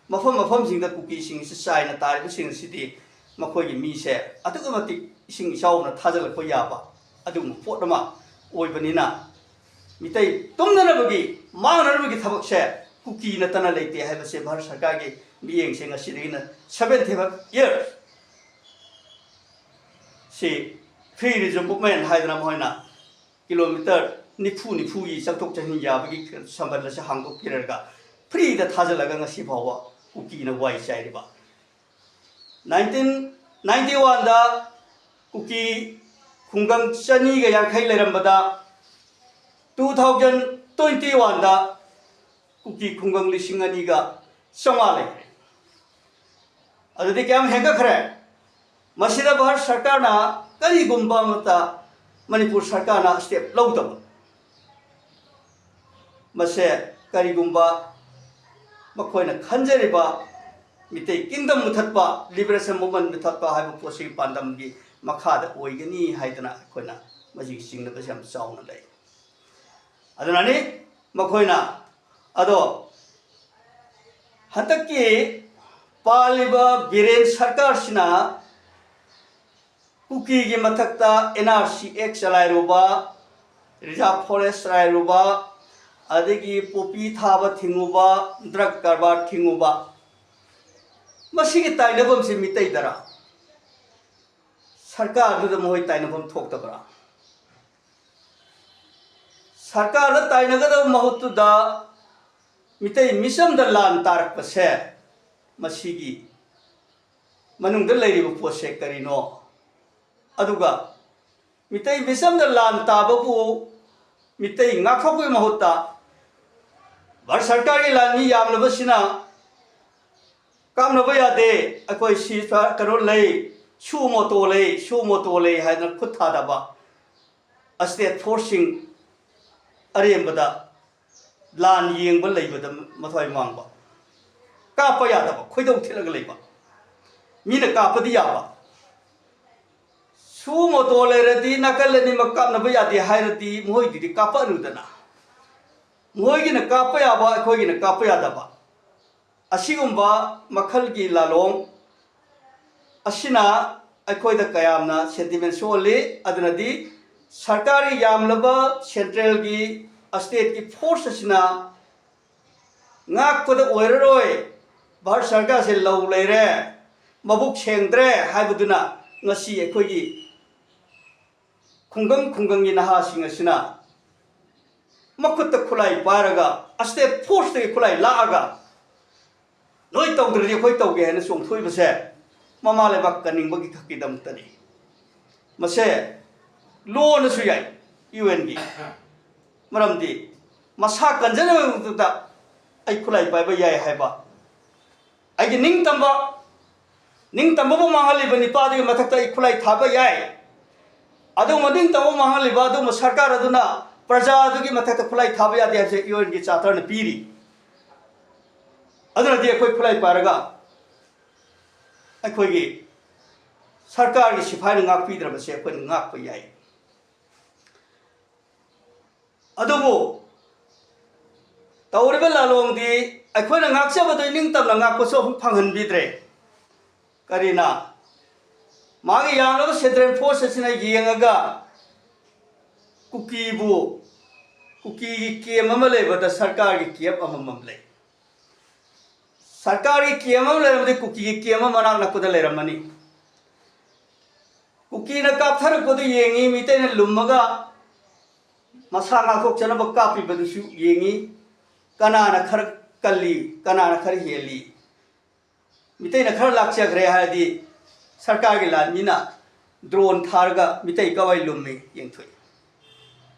ꯃꯐꯝ ꯃꯐꯝꯁꯤꯡꯗ ꯀꯨꯀꯤꯁꯤꯡꯁꯤ ꯆꯥꯏꯅ ꯇꯥꯔꯤꯕꯁꯤꯡ ꯑꯁꯤꯗꯤ ꯃꯈꯣꯏꯒꯤ ꯃꯤꯁꯦ ꯑꯗꯨꯛꯀꯤ ꯃꯇꯤꯛ ꯏꯁꯤꯡ ꯏꯆꯥꯎꯅ ꯊꯥꯖꯤꯜꯂꯛꯄ ꯌꯥꯕ ꯑꯗꯨꯒꯨꯝꯕ ꯄꯣꯠ ꯑꯃ ꯑꯣꯏꯕꯅꯤꯅ, ꯃꯤꯇꯩ ꯇꯨꯝꯅꯅꯕꯒꯤ, ꯃꯥꯡꯅꯅꯕꯒꯤ ꯊꯕꯛꯁꯦ ꯀꯨꯀꯤ ꯅꯠꯇꯅ ꯂꯩꯇꯦ ꯍꯥꯏꯕꯁꯦ ꯚꯥꯔꯠ ꯁꯔꯀꯥꯔꯒꯤ ꯃꯤꯠꯌꯦꯡꯁꯦ ꯉꯁꯤꯗꯒꯤꯅ seventy five years ꯁꯤ free region movement ꯍꯥꯏꯗꯅ ꯃꯈꯣꯏꯅ ꯀꯤꯂꯣꯃꯤꯇꯔ ꯅꯤꯐꯨ ꯅꯤꯐꯨꯒꯤ ꯆꯪꯊꯣꯛ ꯆꯪꯁꯤꯟ ꯌꯥꯕꯒꯤ ꯁꯝꯕꯟ ꯑꯁꯤ ꯍꯥꯡꯗꯣꯛꯄꯤꯔꯒ ꯐ꯭ꯔꯤꯗ ꯊꯥꯖꯤꯜꯂꯒ ꯉꯁꯤ ꯐꯥꯎꯕ ꯀꯨꯀꯤꯅ ꯋꯥꯏ ꯆꯥꯏꯔꯤꯕ꯫ Nineteen ninety oneꯗ ꯀꯨꯀꯤ ꯈꯨꯡꯒꯪ ꯆꯅꯤꯒ ꯌꯥꯡꯈꯩ ꯂꯩꯔꯝꯕꯗ two thousand twenty one ꯗ ꯀꯨꯀꯤ ꯈꯨꯡꯒꯪ ꯂꯤꯁꯤꯡ ꯑꯅꯤꯒ ꯆꯥꯝꯃꯉꯥ ꯂꯩꯈ꯭ꯔꯦ꯫ ꯑꯗꯨꯗꯤ ꯀꯌꯥꯝ ꯍꯦꯟꯒꯠꯈ꯭ꯔꯦ? ꯃꯁꯤꯗ ꯚꯥꯔꯠ ꯁꯔꯀꯥꯔꯅ ꯀꯔꯤꯒꯨꯝꯕ ꯑꯃꯠꯇ ꯃꯅꯤꯄꯨꯔ ꯁꯔꯀꯥꯔꯅ step ꯂꯧꯗꯕ, ꯃꯁꯦ ꯀꯔꯤꯒꯨꯝꯕ ꯃꯈꯣꯏꯅ ꯈꯟꯖꯔꯤꯕ ꯃꯤꯇꯩ kingdom ꯃꯨꯊꯠꯄ, liberation movement ꯃꯨꯊꯠꯄ ꯍꯥꯏꯕ ꯄꯣꯠꯁꯤꯒꯤ ꯄꯥꯟꯗꯝꯒꯤ ꯃꯈꯥꯗ ꯑꯣꯏꯒꯅꯤ ꯍꯥꯏꯗꯅ ꯑꯩꯈꯣꯏꯅ ꯃꯁꯤꯒꯤ ꯆꯤꯡꯅꯕꯁꯤ ꯌꯥꯝ ꯆꯥꯎꯅ ꯂꯩ꯫ ꯑꯗꯨꯅꯅꯤ ꯃꯈꯣꯏꯅ ꯑꯗꯣ ꯍꯟꯗꯛꯀꯤ ꯄꯥꯜꯂꯤꯕ ꯕꯤꯔꯦꯟ ꯁꯔꯀꯥꯔꯁꯤꯅ ꯀꯨꯀꯤꯒꯤ ꯃꯊꯛꯇ N R C Act ꯆꯂꯥꯏꯔꯨꯕ, reserve forest ꯆꯂꯥꯏꯔꯨꯕ, ꯑꯗꯒꯤ ꯄꯣꯄꯤ ꯊꯥꯕ ꯊꯤꯡꯉꯨꯕ, drug ꯀꯔꯕꯥꯔ ꯊꯤꯡꯉꯨꯕ, ꯃꯁꯤꯒꯤ ꯇꯥꯏꯅꯐꯝꯁꯤ ꯃꯤꯇꯩꯗꯔ? ꯁꯔꯀꯥꯔꯗꯨꯗ ꯃꯈꯣꯏ ꯇꯥꯏꯅꯐꯝ ꯊꯣꯛꯇꯕ꯭ꯔꯥ? ꯁꯔꯀꯥꯔꯗ ꯇꯥꯏꯅꯒꯗꯕ ꯃꯍꯨꯠꯇꯨꯗ ꯃꯤꯇꯩ ꯃꯤꯆꯝꯗ ꯂꯥꯟ ꯇꯥꯔꯛꯄꯁꯦ, ꯃꯁꯤꯒꯤ ꯃꯅꯨꯡꯗ ꯂꯩꯔꯤꯕ ꯄꯣꯠꯁꯦ ꯀꯔꯤꯅꯣ? ꯑꯗꯨꯒ ꯃꯤꯇꯩ ꯃꯤꯆꯝꯗ ꯂꯥꯟ ꯇꯥꯕꯕꯨ ꯃꯤꯇꯩ ꯉꯥꯛꯊꯣꯛꯄꯒꯤ ꯃꯍꯨꯠꯇ ꯚꯥꯔꯠ ꯁꯔꯀꯥꯔꯒꯤ ꯂꯥꯟꯃꯤ ꯌꯥꯝꯂꯕꯁꯤꯅ ꯀꯥꯞꯅꯕ ꯌꯥꯗꯦ, ꯑꯩꯈꯣꯏ ꯁꯤ ꯀꯩꯅꯣ ꯂꯩ, suo motu ꯂꯩ, suo motu ꯂꯩ ꯍꯥꯏꯗꯅ ꯈꯨꯠ ꯊꯥꯗꯕ, state forceꯁꯤꯡ ꯑꯔꯦꯝꯕꯗ ꯂꯥꯟ ꯌꯦꯡꯕ ꯂꯩꯕꯗ ꯃꯊ꯭ꯋꯥꯏ ꯃꯥꯡꯕ, ꯀꯥꯞꯄ ꯌꯥꯗꯕ, ꯈꯣꯏꯗꯧ ꯊꯤꯠꯂꯒ ꯂꯩꯕ, ꯃꯤꯅ ꯀꯥꯞꯄꯗꯤ ꯌꯥꯕ꯫ Suo motu ꯂꯩꯔꯗꯤ ꯅꯥꯀꯜ ꯑꯅꯤꯃꯛ ꯀꯥꯞꯅꯕ ꯌꯥꯗꯦ ꯍꯥꯏꯔꯗꯤ ꯃꯈꯣꯏꯗꯨꯗꯤ ꯀꯥꯞꯄꯛꯑꯅꯨꯗꯅ꯫ ꯃꯈꯣꯏꯒꯤꯅ ꯀꯥꯞꯄ ꯌꯥꯕ, ꯑꯩꯈꯣꯏꯒꯤꯅ ꯀꯥꯞꯄ ꯌꯥꯗꯕ, ꯑꯁꯤꯒꯨꯝꯕ ꯃꯈꯜꯒꯤ ꯂꯥꯂꯣꯡ ꯑꯁꯤꯅ ꯑꯩꯈꯣꯏꯗ ꯀꯌꯥꯝꯅ sentiment ꯁꯣꯛꯍꯜꯂꯤ꯫ ꯑꯗꯨꯅꯗꯤ ꯁꯔꯀꯥꯔꯒꯤ ꯌꯥꯝꯂꯕ centralꯒꯤ, stateꯀꯤ force ꯑꯁꯤꯅ ꯉꯥꯛꯄꯗ ꯑꯣꯏꯔꯔꯣꯏ, ꯚꯥꯔꯠ ꯁꯔꯀꯥꯔꯁꯦ ꯂꯧ ꯂꯩꯔꯦ, ꯃꯕꯨꯛ ꯁꯦꯡꯗ꯭ꯔꯦ ꯍꯥꯏꯕꯗꯨꯅ ꯉꯁꯤ ꯑꯩꯈꯣꯏꯒꯤ ꯈꯨꯡꯒꯪ ꯈꯨꯡꯒꯪꯒꯤ ꯅꯍꯥꯁꯤꯡ ꯑꯁꯤꯅ ꯃꯈꯨꯠꯇ ꯈꯨꯠꯂꯥꯏ ꯄꯥꯏꯔꯒ, state forceꯇꯒꯤ ꯈꯨꯠꯂꯥꯏ ꯂꯥꯛꯑꯒ, "ꯅꯣꯏ ꯇꯧꯗ꯭ꯔꯗꯤ ꯑꯩꯈꯣꯏ ꯇꯧꯒꯦ" ꯍꯥꯏꯅ ꯆꯣꯡꯊꯣꯛꯏꯕꯁꯦ ꯃꯃꯥ ꯂꯩꯕꯥꯛ ꯀꯟꯅꯤꯡꯕꯒꯤ ꯈꯛꯀꯤꯗꯃꯛꯇꯅꯤ꯫ ꯃꯁꯦ ꯂꯣꯅꯁꯨ ꯌꯥꯏ, ꯌꯨ ꯑꯦꯟꯒꯤ꯫ ꯃꯔꯝꯗꯤ ꯃꯁꯥ ꯀꯟꯖꯅꯕꯒꯤꯗꯃꯛꯇ ꯑꯩ ꯈꯨꯠꯂꯥꯏ ꯄꯥꯏꯕ ꯌꯥꯏ ꯍꯥꯏꯕ, ꯑꯩꯒꯤ ꯅꯤꯡꯇꯝꯕ, ꯅꯤꯡꯇꯝꯕꯕꯨ ꯃꯥꯡꯍꯜꯂꯤꯕ ꯅꯤꯄꯥꯗꯨꯒꯤ ꯃꯊꯛꯇ ꯑꯩ ꯈꯨꯠꯂꯥꯏ ꯊꯥꯕ ꯌꯥꯏ꯫ ꯑꯗꯨꯒꯨꯝꯕ ꯅꯤꯡꯇꯝꯕ ꯃꯥꯡꯍꯜꯂꯤꯕ ꯑꯗꯨꯒꯨꯝꯕ ꯁꯔꯀꯥꯔ ꯑꯗꯨꯅ ꯄ꯭ꯔꯖꯥ ꯑꯗꯨꯒꯤ ꯃꯊꯛꯇ ꯈꯨꯠꯂꯥꯏ ꯊꯥꯕ ꯌꯥꯗꯦ ꯍꯥꯏꯕꯁꯦ ꯌꯨ ꯑꯦꯟꯒꯤ ꯆꯥꯔꯇꯔꯅ ꯄꯤꯔꯤ꯫ ꯑꯗꯨꯅꯗꯤ ꯑꯩꯈꯣꯏ ꯈꯨꯠꯂꯥꯏ ꯄꯥꯏꯔꯒ ꯑꯩꯈꯣꯏꯒꯤ ꯁꯔꯀꯥꯔꯒꯤ ꯁꯤꯐꯥꯏꯅ ꯉꯥꯛꯄꯤꯗ꯭ꯔꯕꯁꯦ ꯑꯩꯈꯣꯏꯅ ꯉꯥꯛꯄ ꯌꯥꯏ꯫ ꯑꯗꯨꯕꯨ ꯇꯧꯔꯤꯕ ꯂꯥꯂꯣꯡꯗꯤ ꯑꯩꯈꯣꯏꯅ ꯉꯥꯛꯆꯕꯗꯨ ꯏꯅꯤꯡꯇꯝꯅ ꯉꯥꯛꯄꯁꯨ ꯑꯃꯨꯛ ꯐꯪꯍꯟꯕꯤꯗ꯭ꯔꯦ꯫ ꯀꯔꯤꯅ? ꯃꯥꯒꯤ ꯌꯥꯝꯂꯕ ꯁꯦꯟꯇ꯭ꯔꯦꯜ ꯐꯣꯔꯁ ꯑꯁꯤꯅ ꯌꯦꯡꯉꯒ ꯀꯨꯀꯤꯕꯨ, ꯀꯨꯀꯤꯒꯤ ꯀꯦꯝ ꯑꯃ ꯂꯩꯕꯗ ꯁꯔꯀꯥꯔꯒꯤ ꯀꯦꯝ ꯑꯃꯃꯝ ꯂꯩ꯫ ꯁꯔꯀꯥꯔꯒꯤ ꯀꯦꯝ ꯑꯃ ꯂꯩꯔꯝꯕꯗꯤ ꯀꯨꯀꯤꯒꯤ ꯀꯦꯝ ꯑꯃ ꯃꯅꯥꯛ ꯅꯛꯄꯗ ꯂꯩꯔꯝꯃꯅꯤ꯫ ꯀꯨꯀꯤꯅ ꯀꯥꯞꯊꯔꯛꯄꯗꯨ ꯌꯦꯡꯉꯤ, ꯃꯤꯇꯩꯅ ꯂꯨꯝꯃꯒ ꯃꯁꯥ ꯉꯥꯛꯊꯣꯛꯆꯅꯕ ꯀꯥꯞꯄꯤꯕꯗꯨꯁꯨ ꯌꯦꯡꯉꯤ꯫ ꯀꯅꯥꯅ ꯈꯔ ꯀꯜꯂꯤ, ꯀꯅꯥꯅ ꯈꯔ ꯍꯦꯜꯂꯤ? ꯃꯤꯇꯩꯅ ꯈꯔ ꯂꯥꯛꯆꯈ꯭ꯔꯦ ꯍꯥꯏꯔꯗꯤ ꯁꯔꯀꯥꯔꯒꯤ ꯂꯥꯟꯃꯤꯅ ꯗ꯭ꯔꯣꯟ ꯊꯥꯔꯒ ꯃꯤꯇꯩ ꯀꯋꯥꯏ ꯂꯨꯝꯃꯤ ꯌꯦꯡꯊꯣꯛꯏ꯫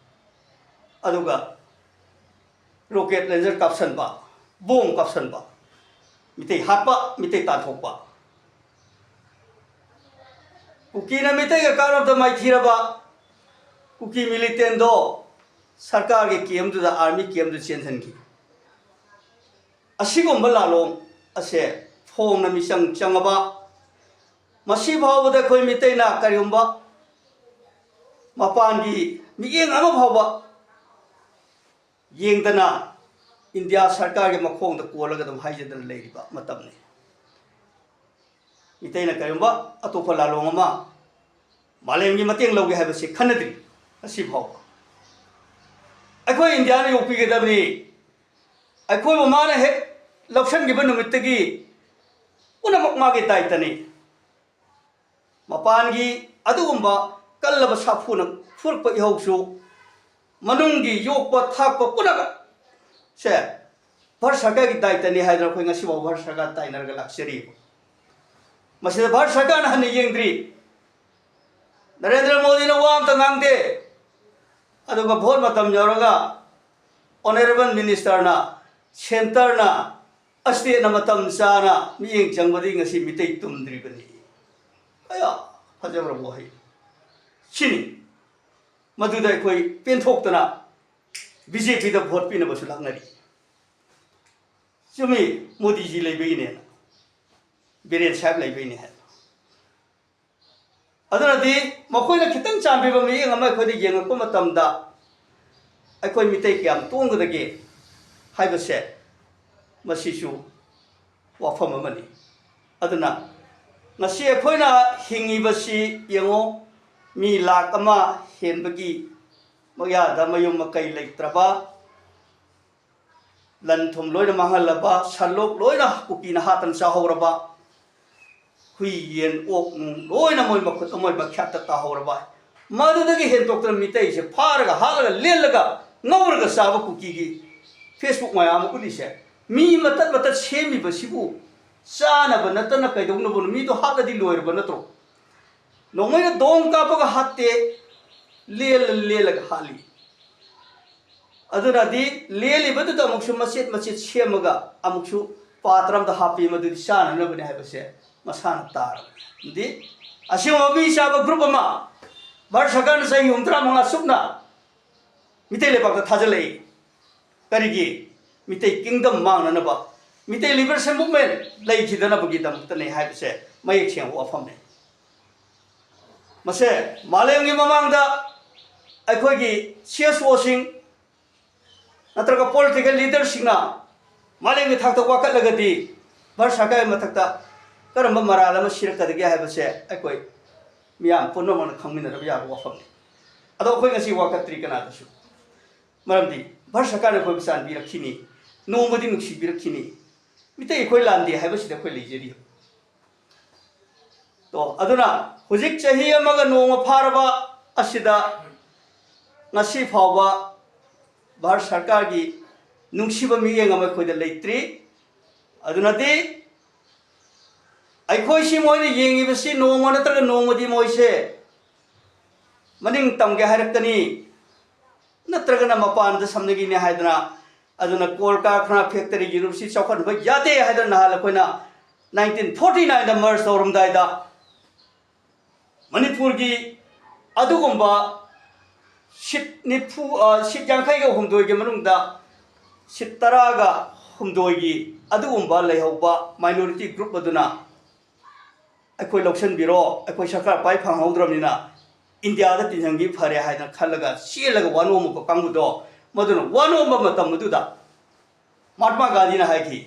ꯑꯗꯨꯒ ꯔꯣꯀꯦꯠ ꯂꯦꯟꯖꯔ ꯀꯥꯞꯁꯟꯕ, ꯕꯣꯝ ꯀꯥꯞꯁꯟꯕ, ꯃꯤꯇꯩ ꯍꯥꯠꯄ, ꯃꯤꯇꯩ ꯇꯥꯟꯊꯣꯛꯄ꯫ ꯀꯨꯀꯤꯅ ꯃꯤꯇꯩꯒ ꯀꯥꯞꯅꯕꯗ ꯃꯥꯏꯊꯤꯔꯕ ꯀꯨꯀꯤ ꯃꯤꯂꯤꯇꯦꯟꯗꯣ ꯁꯔꯀꯥꯔꯒꯤ ꯀꯦꯝꯗꯨꯗ, ꯑꯥꯔꯃꯤ ꯀꯦꯝꯗꯨꯗ ꯆꯦꯟꯁꯤꯟꯈꯤ꯫ ꯑꯁꯤꯒꯨꯝꯕ ꯂꯥꯂꯣꯡ ꯑꯁꯦ ꯐꯣꯡꯅ ꯃꯤꯆꯪ ꯆꯪꯉꯕ, ꯃꯁꯤ ꯐꯥꯎꯕꯗ ꯑꯩꯈꯣꯏ ꯃꯤꯇꯩꯅ ꯀꯔꯤꯒꯨꯝꯕ ꯃꯄꯥꯟꯒꯤ ꯃꯤꯠꯌꯦꯡ ꯑꯃ ꯐꯥꯎꯕ ꯌꯦꯡꯗꯅ ꯏꯟꯗꯤꯌꯥ ꯁꯔꯀꯥꯔꯒꯤ ꯃꯈꯣꯡꯗ ꯀꯣꯜꯂꯒ ꯑꯗꯨꯝ ꯍꯥꯏꯖꯗꯅ ꯂꯩꯔꯤꯕ ꯃꯇꯝꯅꯤ꯫ ꯃꯤꯇꯩꯅ ꯀꯔꯤꯒꯨꯝꯕ ꯑꯇꯣꯞꯄ ꯂꯥꯂꯣꯡ ꯑꯃ ꯃꯥꯂꯦꯝꯒꯤ ꯃꯇꯦꯡ ꯂꯧꯒꯦ ꯍꯥꯏꯕꯁꯤ ꯈꯟꯅꯗ꯭ꯔꯤ ꯉꯁꯤ ꯐꯥꯎꯕ꯫ ꯑꯩꯈꯣꯏ ꯏꯟꯗꯤꯌꯥꯅ ꯌꯣꯛꯄꯤꯒꯗꯕꯅꯤ꯫ ꯑꯩꯈꯣꯏꯕꯨ ꯃꯥꯅ ꯍꯦꯛ ꯂꯧꯁꯤꯟꯈꯤꯕ ꯅꯨꯃꯤꯠꯇꯒꯤ ꯄꯨꯝꯅꯃꯛ ꯃꯥꯒꯤ ꯗꯥꯏꯇꯅꯤ꯫ ꯃꯄꯥꯟꯒꯤ ꯑꯗꯨꯒꯨꯝꯕ ꯀꯜꯂꯕ ꯁꯥꯐꯨꯅ ꯐꯨꯔꯛꯄ ꯏꯍꯧꯁꯨ, ꯃꯅꯨꯡꯒꯤ ꯌꯣꯛꯄ ꯊꯥꯛꯄ ꯄꯨꯝꯅꯃꯛ ꯁꯦ ꯚꯥꯔꯠ ꯁꯔꯀꯥꯔꯒꯤ ꯗꯥꯏꯇꯅꯤ ꯍꯥꯏꯗꯅ ꯑꯩꯈꯣꯏ ꯉꯁꯤꯐꯥꯎ ꯚꯥꯔꯠ ꯁꯔꯀꯥꯔ ꯇꯥꯏꯅꯔꯒ ꯂꯥꯛꯆꯔꯤꯕ꯫ ꯃꯁꯤꯗ ꯚꯥꯔꯠ ꯁꯔꯀꯥꯔꯅ ꯍꯟꯅ ꯌꯦꯡꯗ꯭ꯔꯤ꯫ ꯅꯔꯦꯟꯗ꯭ꯔ ꯃꯣꯗꯤꯅ ꯋꯥ ꯑꯝꯇ ꯉꯥꯡꯗꯦ꯫ ꯑꯗꯨꯒ ꯚꯣꯠ ꯃꯇꯝ ꯌꯧꯔꯒ ꯑꯣꯅꯔꯦꯕꯜ ꯃꯤꯅꯤꯁꯇꯔꯅ, ꯁꯦꯟꯇꯔꯅ, ꯁ꯭ꯇꯦꯠꯅ ꯃꯇꯝ ꯆꯥꯅ ꯃꯤꯠꯌꯦꯡ ꯆꯪꯕꯗꯒꯤ ꯉꯁꯤ ꯃꯤꯇꯩ ꯇꯨꯝꯗ꯭ꯔꯤꯕꯅꯤ꯫ ꯀꯌꯥ ꯐꯖꯈ꯭ꯔꯕ ꯋꯥꯍꯩ ꯁꯤꯅꯤ꯫ ꯃꯗꯨꯗ ꯑꯩꯈꯣꯏ ꯄꯦꯟꯊꯣꯛꯇꯅ ꯕꯤ ꯖꯦ ꯄꯤꯗ ꯚꯣꯠ ꯄꯤꯅꯕꯁꯨ ꯂꯥꯛꯅꯔꯤ꯫ ꯆꯨꯝꯃꯤ, ꯃꯣꯗꯤꯖꯤ ꯂꯩꯕꯒꯤꯅꯦꯅ, ꯕꯤꯔꯦꯟ ꯁꯥꯍꯦꯕ ꯂꯩꯕꯒꯤꯅꯦ ꯍꯥꯏ꯫ ꯑꯗꯨꯅꯗꯤ ꯃꯈꯣꯏꯅ ꯈꯤꯇꯪ ꯆꯥꯟꯕꯤꯕ ꯃꯤꯠꯌꯦꯡ ꯑꯃ ꯑꯩꯈꯣꯏꯗ ꯌꯦꯡꯉꯛꯄ ꯃꯇꯝꯗ ꯑꯩꯈꯣꯏ ꯃꯤꯇꯩ ꯀꯌꯥꯝ ꯇꯣꯡꯒꯗꯒꯦ ꯍꯥꯏꯕꯁꯦ ꯃꯁꯤꯁꯨ ꯋꯥꯐꯝ ꯑꯃꯅꯤ꯫ ꯑꯗꯨꯅ ꯉꯁꯤ ꯑꯩꯈꯣꯏꯅ ꯍꯤꯡꯉꯤꯕꯁꯤ ꯌꯦꯡꯉꯣ, ꯃꯤ ꯂꯥꯈ ꯑꯃ ꯍꯦꯟꯕꯒꯤ ꯃꯌꯥꯗ ꯃꯌꯨꯝ ꯃꯀꯩ ꯂꯩꯇ꯭ꯔꯕ, ꯂꯟ ꯊꯨꯝ ꯂꯣꯏꯅ ꯃꯥꯡꯍꯜꯂꯕ, ꯁꯟꯂꯣꯛ ꯂꯣꯏꯅ ꯀꯨꯀꯤꯅ ꯍꯥꯠꯇꯅ ꯆꯥꯍꯧꯔꯕ, ꯍꯨꯏ ꯌꯦꯟ ꯑꯣꯛ ꯅꯨꯡ ꯂꯣꯏꯅ ꯃꯣꯏ ꯃꯈꯨꯠꯇ ꯃꯣꯏ ꯃꯈ꯭ꯌꯥꯠꯇ ꯇꯥꯍꯧꯔꯕ, ꯃꯗꯨꯗꯒꯤ ꯍꯦꯟꯗꯣꯛꯇꯅ ꯃꯤꯇꯩꯁꯦ ꯐꯥꯔꯒ ꯍꯥꯠꯂꯒ ꯂꯦꯜꯂꯒ ꯉꯧꯔꯒ ꯆꯥꯕ ꯀꯨꯀꯤꯒꯤ ꯐꯦꯁꯕꯨꯛ ꯃꯌꯥꯝ ꯑꯃ ꯎꯠꯂꯤꯁꯦ, ꯃꯤ ꯃꯇꯠ ꯃꯇꯠ ꯁꯦꯝꯃꯤꯕꯁꯤꯕꯨ ꯆꯥꯅꯕ ꯅꯠꯇꯅ ꯀꯩꯗꯧꯅꯕꯅꯣ? ꯃꯤꯗꯣ ꯍꯥꯠꯂꯗꯤ ꯂꯣꯏꯔꯕ ꯅꯠꯇ꯭ꯔꯣ? ꯅꯣꯡꯃꯩꯅ ꯗꯣꯡ ꯀꯥꯞꯄꯒ ꯍꯥꯠꯇꯦ, ꯂꯦꯜꯂ ꯂꯦꯜꯂꯒ ꯍꯥꯠꯂꯤ꯫ ꯑꯗꯨꯅꯗꯤ ꯂꯦꯜꯂꯤꯕꯗꯨꯗ ꯑꯃꯨꯛꯁꯨ ꯃꯆꯦꯠ ꯃꯆꯦꯠ ꯁꯦꯝꯃꯒ ꯑꯃꯨꯛꯁꯨ ꯄꯥꯇ꯭ꯔ ꯑꯃꯗ ꯍꯥꯞꯄꯤ, ꯃꯗꯨꯗꯤ ꯆꯥꯅꯅꯕꯅꯤ ꯍꯥꯏꯕꯁꯦ ꯃꯁꯥꯅ ꯇꯥꯔꯕꯅꯤ꯫ ꯑꯗꯨꯗꯤ ꯑꯁꯤꯒꯨꯝꯕ ꯃꯤ ꯆꯥꯕ ꯒ꯭ꯔꯨꯞ ꯑꯃ ꯚꯥꯔꯠ ꯁꯔꯀꯥꯔꯅ ꯆꯍꯤ ꯍꯨꯝꯐꯨꯇꯔꯥ ꯃꯉꯥ ꯆꯨꯞꯅ ꯃꯤꯇꯩ ꯂꯩꯕꯥꯛꯇ ꯊꯥꯖꯤꯜꯂꯛꯏ꯫ ꯀꯔꯤꯒꯤ? ꯃꯤꯇꯩ ꯀꯤꯡꯗꯝ ꯃꯥꯡꯅꯅꯕ, ꯃꯤꯇꯩ ꯂꯤꯕꯔꯦꯁꯟ ꯃꯨꯚꯃꯦꯟ ꯂꯩꯈꯤꯗꯅꯕꯒꯤꯗꯃꯛꯇꯅꯤ ꯍꯥꯏꯕꯁꯦ ꯃꯌꯦꯛ ꯁꯦꯡꯕ ꯋꯥꯐꯝꯅꯤ꯫ ꯃꯁꯦ ꯃꯥꯂꯦꯝꯒꯤ ꯃꯃꯥꯡꯗ ꯑꯩꯈꯣꯏꯒꯤ ꯁꯤ ꯑꯦꯁ ꯑꯣꯁꯤꯡ ꯅꯠꯇ꯭ꯔꯒ ꯄꯣꯂꯤꯇꯤꯀꯦꯜ ꯂꯤꯗꯔꯁꯤꯡꯅ ꯃꯥꯂꯦꯝꯒꯤ ꯊꯥꯛꯇ ꯋꯥꯀꯠꯂꯒꯗꯤ ꯚꯥꯔꯠ ꯁꯔꯀꯥꯔꯒꯤ ꯃꯊꯛꯇ ꯀꯔꯝꯕ ꯃꯔꯥꯜ ꯑꯃ ꯁꯤꯔꯛꯀꯗꯒꯦ ꯍꯥꯏꯕꯁꯦ ꯑꯩꯈꯣꯏ ꯃꯤꯌꯥꯝ ꯄꯨꯝꯅꯃꯛꯅ ꯈꯪꯃꯤꯟꯅꯔꯕ ꯌꯥꯕ ꯋꯥꯐꯝꯅꯤ꯫ ꯑꯗꯣ ꯑꯩꯈꯣꯏ ꯉꯁꯤ ꯋꯥꯀꯠꯇ꯭ꯔꯤ ꯀꯅꯥꯗꯁꯨ꯫ ꯃꯔꯝꯗꯤ ꯚꯥꯔꯠ ꯁꯔꯀꯥꯔꯅ ꯑꯩꯈꯣꯏꯕꯨ ꯆꯥꯟꯕꯤꯔꯛꯈꯤꯅꯤ, ꯅꯣꯡꯃꯗꯤ ꯅꯨꯡꯁꯤꯕꯤꯔꯛꯈꯤꯅꯤ꯫ ꯃꯤꯇꯩ ꯑꯩꯈꯣꯏ ꯂꯥꯟꯗꯦ ꯍꯥꯏꯕꯁꯤꯗ ꯑꯩꯈꯣꯏ ꯂꯩꯖꯔꯤ꯫ ꯇꯣ, ꯑꯗꯨꯅ ꯍꯧꯖꯤꯛ ꯆꯍꯤ ꯑꯃꯒ ꯅꯣꯡꯃ ꯐꯥꯔꯕ ꯑꯁꯤꯗ ꯉꯁꯤ ꯐꯥꯎꯕ ꯚꯥꯔꯠ ꯁꯔꯀꯥꯔꯒꯤ ꯅꯨꯡꯁꯤꯕ ꯃꯤꯠꯌꯦꯡ ꯑꯃ ꯑꯩꯈꯣꯏꯗ ꯂꯩꯇ꯭ꯔꯤ꯫ ꯑꯗꯨꯅꯗꯤ ꯑꯩꯈꯣꯏꯁꯤ ꯃꯣꯏꯅ ꯌꯦꯡꯉꯤꯕꯁꯤ ꯅꯣꯡꯃ ꯅꯠꯇ꯭ꯔꯒ ꯅꯣꯡꯃꯗꯤ ꯃꯣꯏꯁꯦ ꯃꯅꯤꯡ ꯇꯝꯒꯦ ꯍꯥꯏꯔꯛꯀꯅꯤ, ꯅꯠꯇ꯭ꯔꯒꯅ ꯃꯄꯥꯟꯗ ꯁꯝꯅꯒꯤꯅꯤ ꯍꯥꯏꯗꯅ, ꯑꯗꯨꯅ ꯀꯣꯜ ꯀꯥꯔꯈꯥꯅ, ꯐꯦꯛꯇꯔꯤ, ꯌꯨꯅꯤꯚꯔꯁꯤꯇꯤ ꯆꯥꯎꯈꯠꯍꯟꯕ ꯌꯥꯗꯦ ꯍꯥꯏꯗꯅ ꯅꯍꯥꯟ ꯑꯩꯈꯣꯏꯅ ꯅꯥꯏꯟꯇꯤꯟ ꯐꯣꯔꯇꯤ ꯅꯥꯏꯟꯗ ꯃꯔꯖ ꯇꯧꯔꯝꯗꯥꯏꯗ ꯃꯅꯤꯄꯨꯔꯒꯤ ꯑꯗꯨꯒꯨꯝꯕ ꯁꯤꯠ ꯅꯤꯐꯨ, ꯑ, ꯁꯤꯠ ꯌꯥꯡꯈꯩꯒ ꯍꯨꯝꯗꯣꯏꯒꯤ ꯃꯅꯨꯡꯗ ꯁꯤꯠ ꯇꯔꯥꯒ ꯍꯨꯝꯗꯣꯏꯒꯤ ꯑꯗꯨꯒꯨꯝꯕ ꯂꯩꯍꯧꯕ ꯃꯥꯏꯅꯣꯔꯤꯇꯤ ꯒ꯭ꯔꯨꯞ ꯑꯗꯨꯅ ꯑꯩꯈꯣꯏ ꯂꯧꯁꯤꯟꯕꯤꯔꯣ, ꯑꯩꯈꯣꯏ ꯁꯔꯀꯥꯔ ꯄꯥꯏ ꯐꯪꯍꯧꯗ꯭ꯔꯕꯅꯤꯅ ꯏꯟꯗꯤꯌꯥꯗ ꯇꯤꯟꯁꯤꯟꯈꯤ ꯐꯔꯦ ꯍꯥꯏꯗꯅ ꯈꯜꯂꯒ ꯆꯦꯜꯂꯒ ꯋꯥ ꯅꯣꯝꯃꯛꯄ ꯀꯥꯡꯕꯨꯗꯣ, ꯃꯗꯨꯅ ꯋꯥ ꯅꯣꯝꯕ ꯃꯇꯝ ꯑꯗꯨꯗ ꯃꯍꯥꯇꯃꯥ ꯒꯥꯟꯙꯤꯅ ꯍꯥꯏꯈꯤ,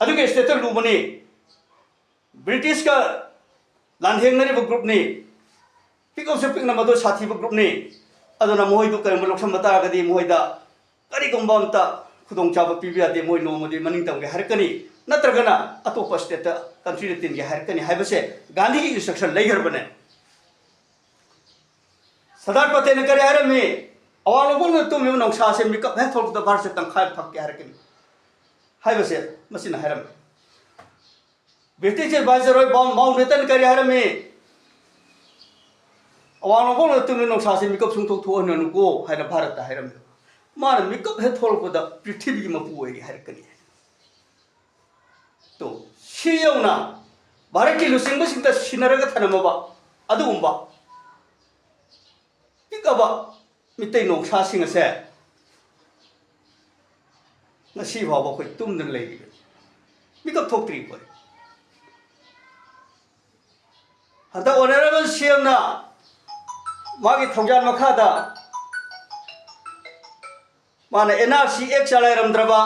ꯑꯗꯨꯒꯤ ꯁ꯭ꯇꯦꯠꯇ ꯂꯨꯕꯅꯤ, ꯕ꯭ꯔꯤꯇꯤꯁꯀ ꯂꯥꯟꯊꯦꯡꯅꯔꯤꯕ ꯒ꯭ꯔꯨꯞꯅꯤ, ꯄꯤꯛꯂꯁꯨ ꯄꯤꯛꯅ ꯃꯗꯨ ꯁꯥꯊꯤꯕ ꯒ꯭ꯔꯨꯞꯅꯤ꯫ ꯑꯗꯨꯅ ꯃꯈꯣꯏꯗꯨ ꯀꯔꯤꯒꯨꯝꯕ ꯂꯧꯁꯤꯟꯕ ꯇꯥꯔꯒꯗꯤ ꯃꯈꯣꯏꯗ ꯀꯔꯤꯒꯨꯝꯕ ꯑꯝꯇ ꯈꯨꯗꯣꯡꯆꯥꯕ ꯄꯤꯕ ꯌꯥꯗꯦ, ꯃꯣꯏ ꯅꯣꯡꯃꯗꯤ ꯃꯅꯤꯡ ꯇꯝꯒꯦ ꯍꯥꯏꯔꯛꯀꯅꯤ, ꯅꯠꯇ꯭ꯔꯒꯅ ꯑꯇꯣꯞꯄ ꯁ꯭ꯇꯦꯠꯇ, ꯀꯟꯇ꯭ꯔꯤꯗ ꯇꯤꯟꯒꯦ ꯍꯥꯏꯔꯛꯀꯅꯤ ꯍꯥꯏꯕꯁꯦ ꯒꯥꯟꯙꯤꯒꯤ ꯏꯟꯁꯇ꯭ꯔꯛꯁꯟ ꯂꯩꯈ꯭ꯔꯕꯅꯦ꯫ ꯁꯔꯗꯥꯔ ꯄꯇꯦꯜꯅ ꯀꯔꯤ ꯍꯥꯏꯔꯝꯃꯤ? "ꯑꯋꯥꯡ ꯅꯣꯡꯄꯣꯛꯅ ꯇꯨꯝꯃꯤꯕ ꯅꯣꯡꯁꯥꯁꯦ ꯃꯤꯀꯞ ꯍꯦꯛ ꯊꯣꯛꯂꯛꯄꯗ ꯚꯥꯔꯠꯁꯦ ꯇꯪꯈꯥꯏ ꯐꯛꯀꯦ ꯍꯥꯏꯔꯛꯀꯅꯤ" ꯍꯥꯏꯕꯁꯦ ꯃꯁꯤꯅ ꯍꯥꯏꯔꯝꯃꯤ꯫ ꯕ꯭ꯔꯤꯇꯤꯁ ꯑꯦꯗꯚꯥꯏꯖꯔ ꯑꯣꯏ ꯃꯥꯎꯟ ꯕꯦꯇꯟ ꯀꯔꯤ ꯍꯥꯏꯔꯝꯃꯤ? "ꯑꯋꯥꯡ ꯅꯣꯡꯄꯣꯛꯅ ꯇꯨꯝꯃꯤꯕ ꯅꯣꯡꯁꯥꯁꯦ ꯃꯤꯀꯞ ꯁꯨꯡꯊꯣꯛ ꯊꯣꯛꯍꯟꯒꯅꯨꯀꯣ" ꯍꯥꯏꯅ ꯚꯥꯔꯠꯇ ꯍꯥꯏꯔꯝꯃꯤ꯫ ꯃꯥꯅ ꯃꯤꯀꯞ ꯍꯦꯛ ꯊꯣꯛꯂꯛꯄꯗ ꯄ꯭ꯔꯤꯊꯤꯕꯤꯒꯤ ꯃꯄꯨ ꯑꯣꯏꯔꯦ ꯍꯥꯏꯔꯛꯀꯅꯤ꯫ ꯇꯣ, ꯁꯤ ꯌꯧꯅ ꯚꯥꯔꯠꯀꯤ ꯂꯨꯆꯤꯡꯕꯁꯤꯡꯗ ꯁꯤꯟꯅꯔꯒ ꯊꯅꯝꯃꯕ ꯑꯗꯨꯒꯨꯝꯕ ꯄꯤꯛꯑꯕ ꯃꯤꯇꯩ ꯅꯣꯡꯁꯥꯁꯤꯡ ꯑꯁꯦ ꯉꯁꯤ ꯐꯥꯎꯕ ꯑꯩꯈꯣꯏ ꯇꯨꯝꯗꯨꯅ ꯂꯩꯔꯤꯕꯅꯤ, ꯃꯤꯀꯞ ꯊꯣꯛꯇ꯭ꯔꯤꯕꯅꯤ꯫ ꯍꯟꯗꯛ ꯑꯣꯅꯔꯦꯕꯜ ꯁꯤ ꯑꯦꯝꯅ ꯃꯥꯒꯤ ꯊꯧꯖꯥꯜ ꯃꯈꯥꯗ ꯃꯥꯅ and R C act ꯆꯂꯥꯏꯔꯝꯗ꯭ꯔꯕ,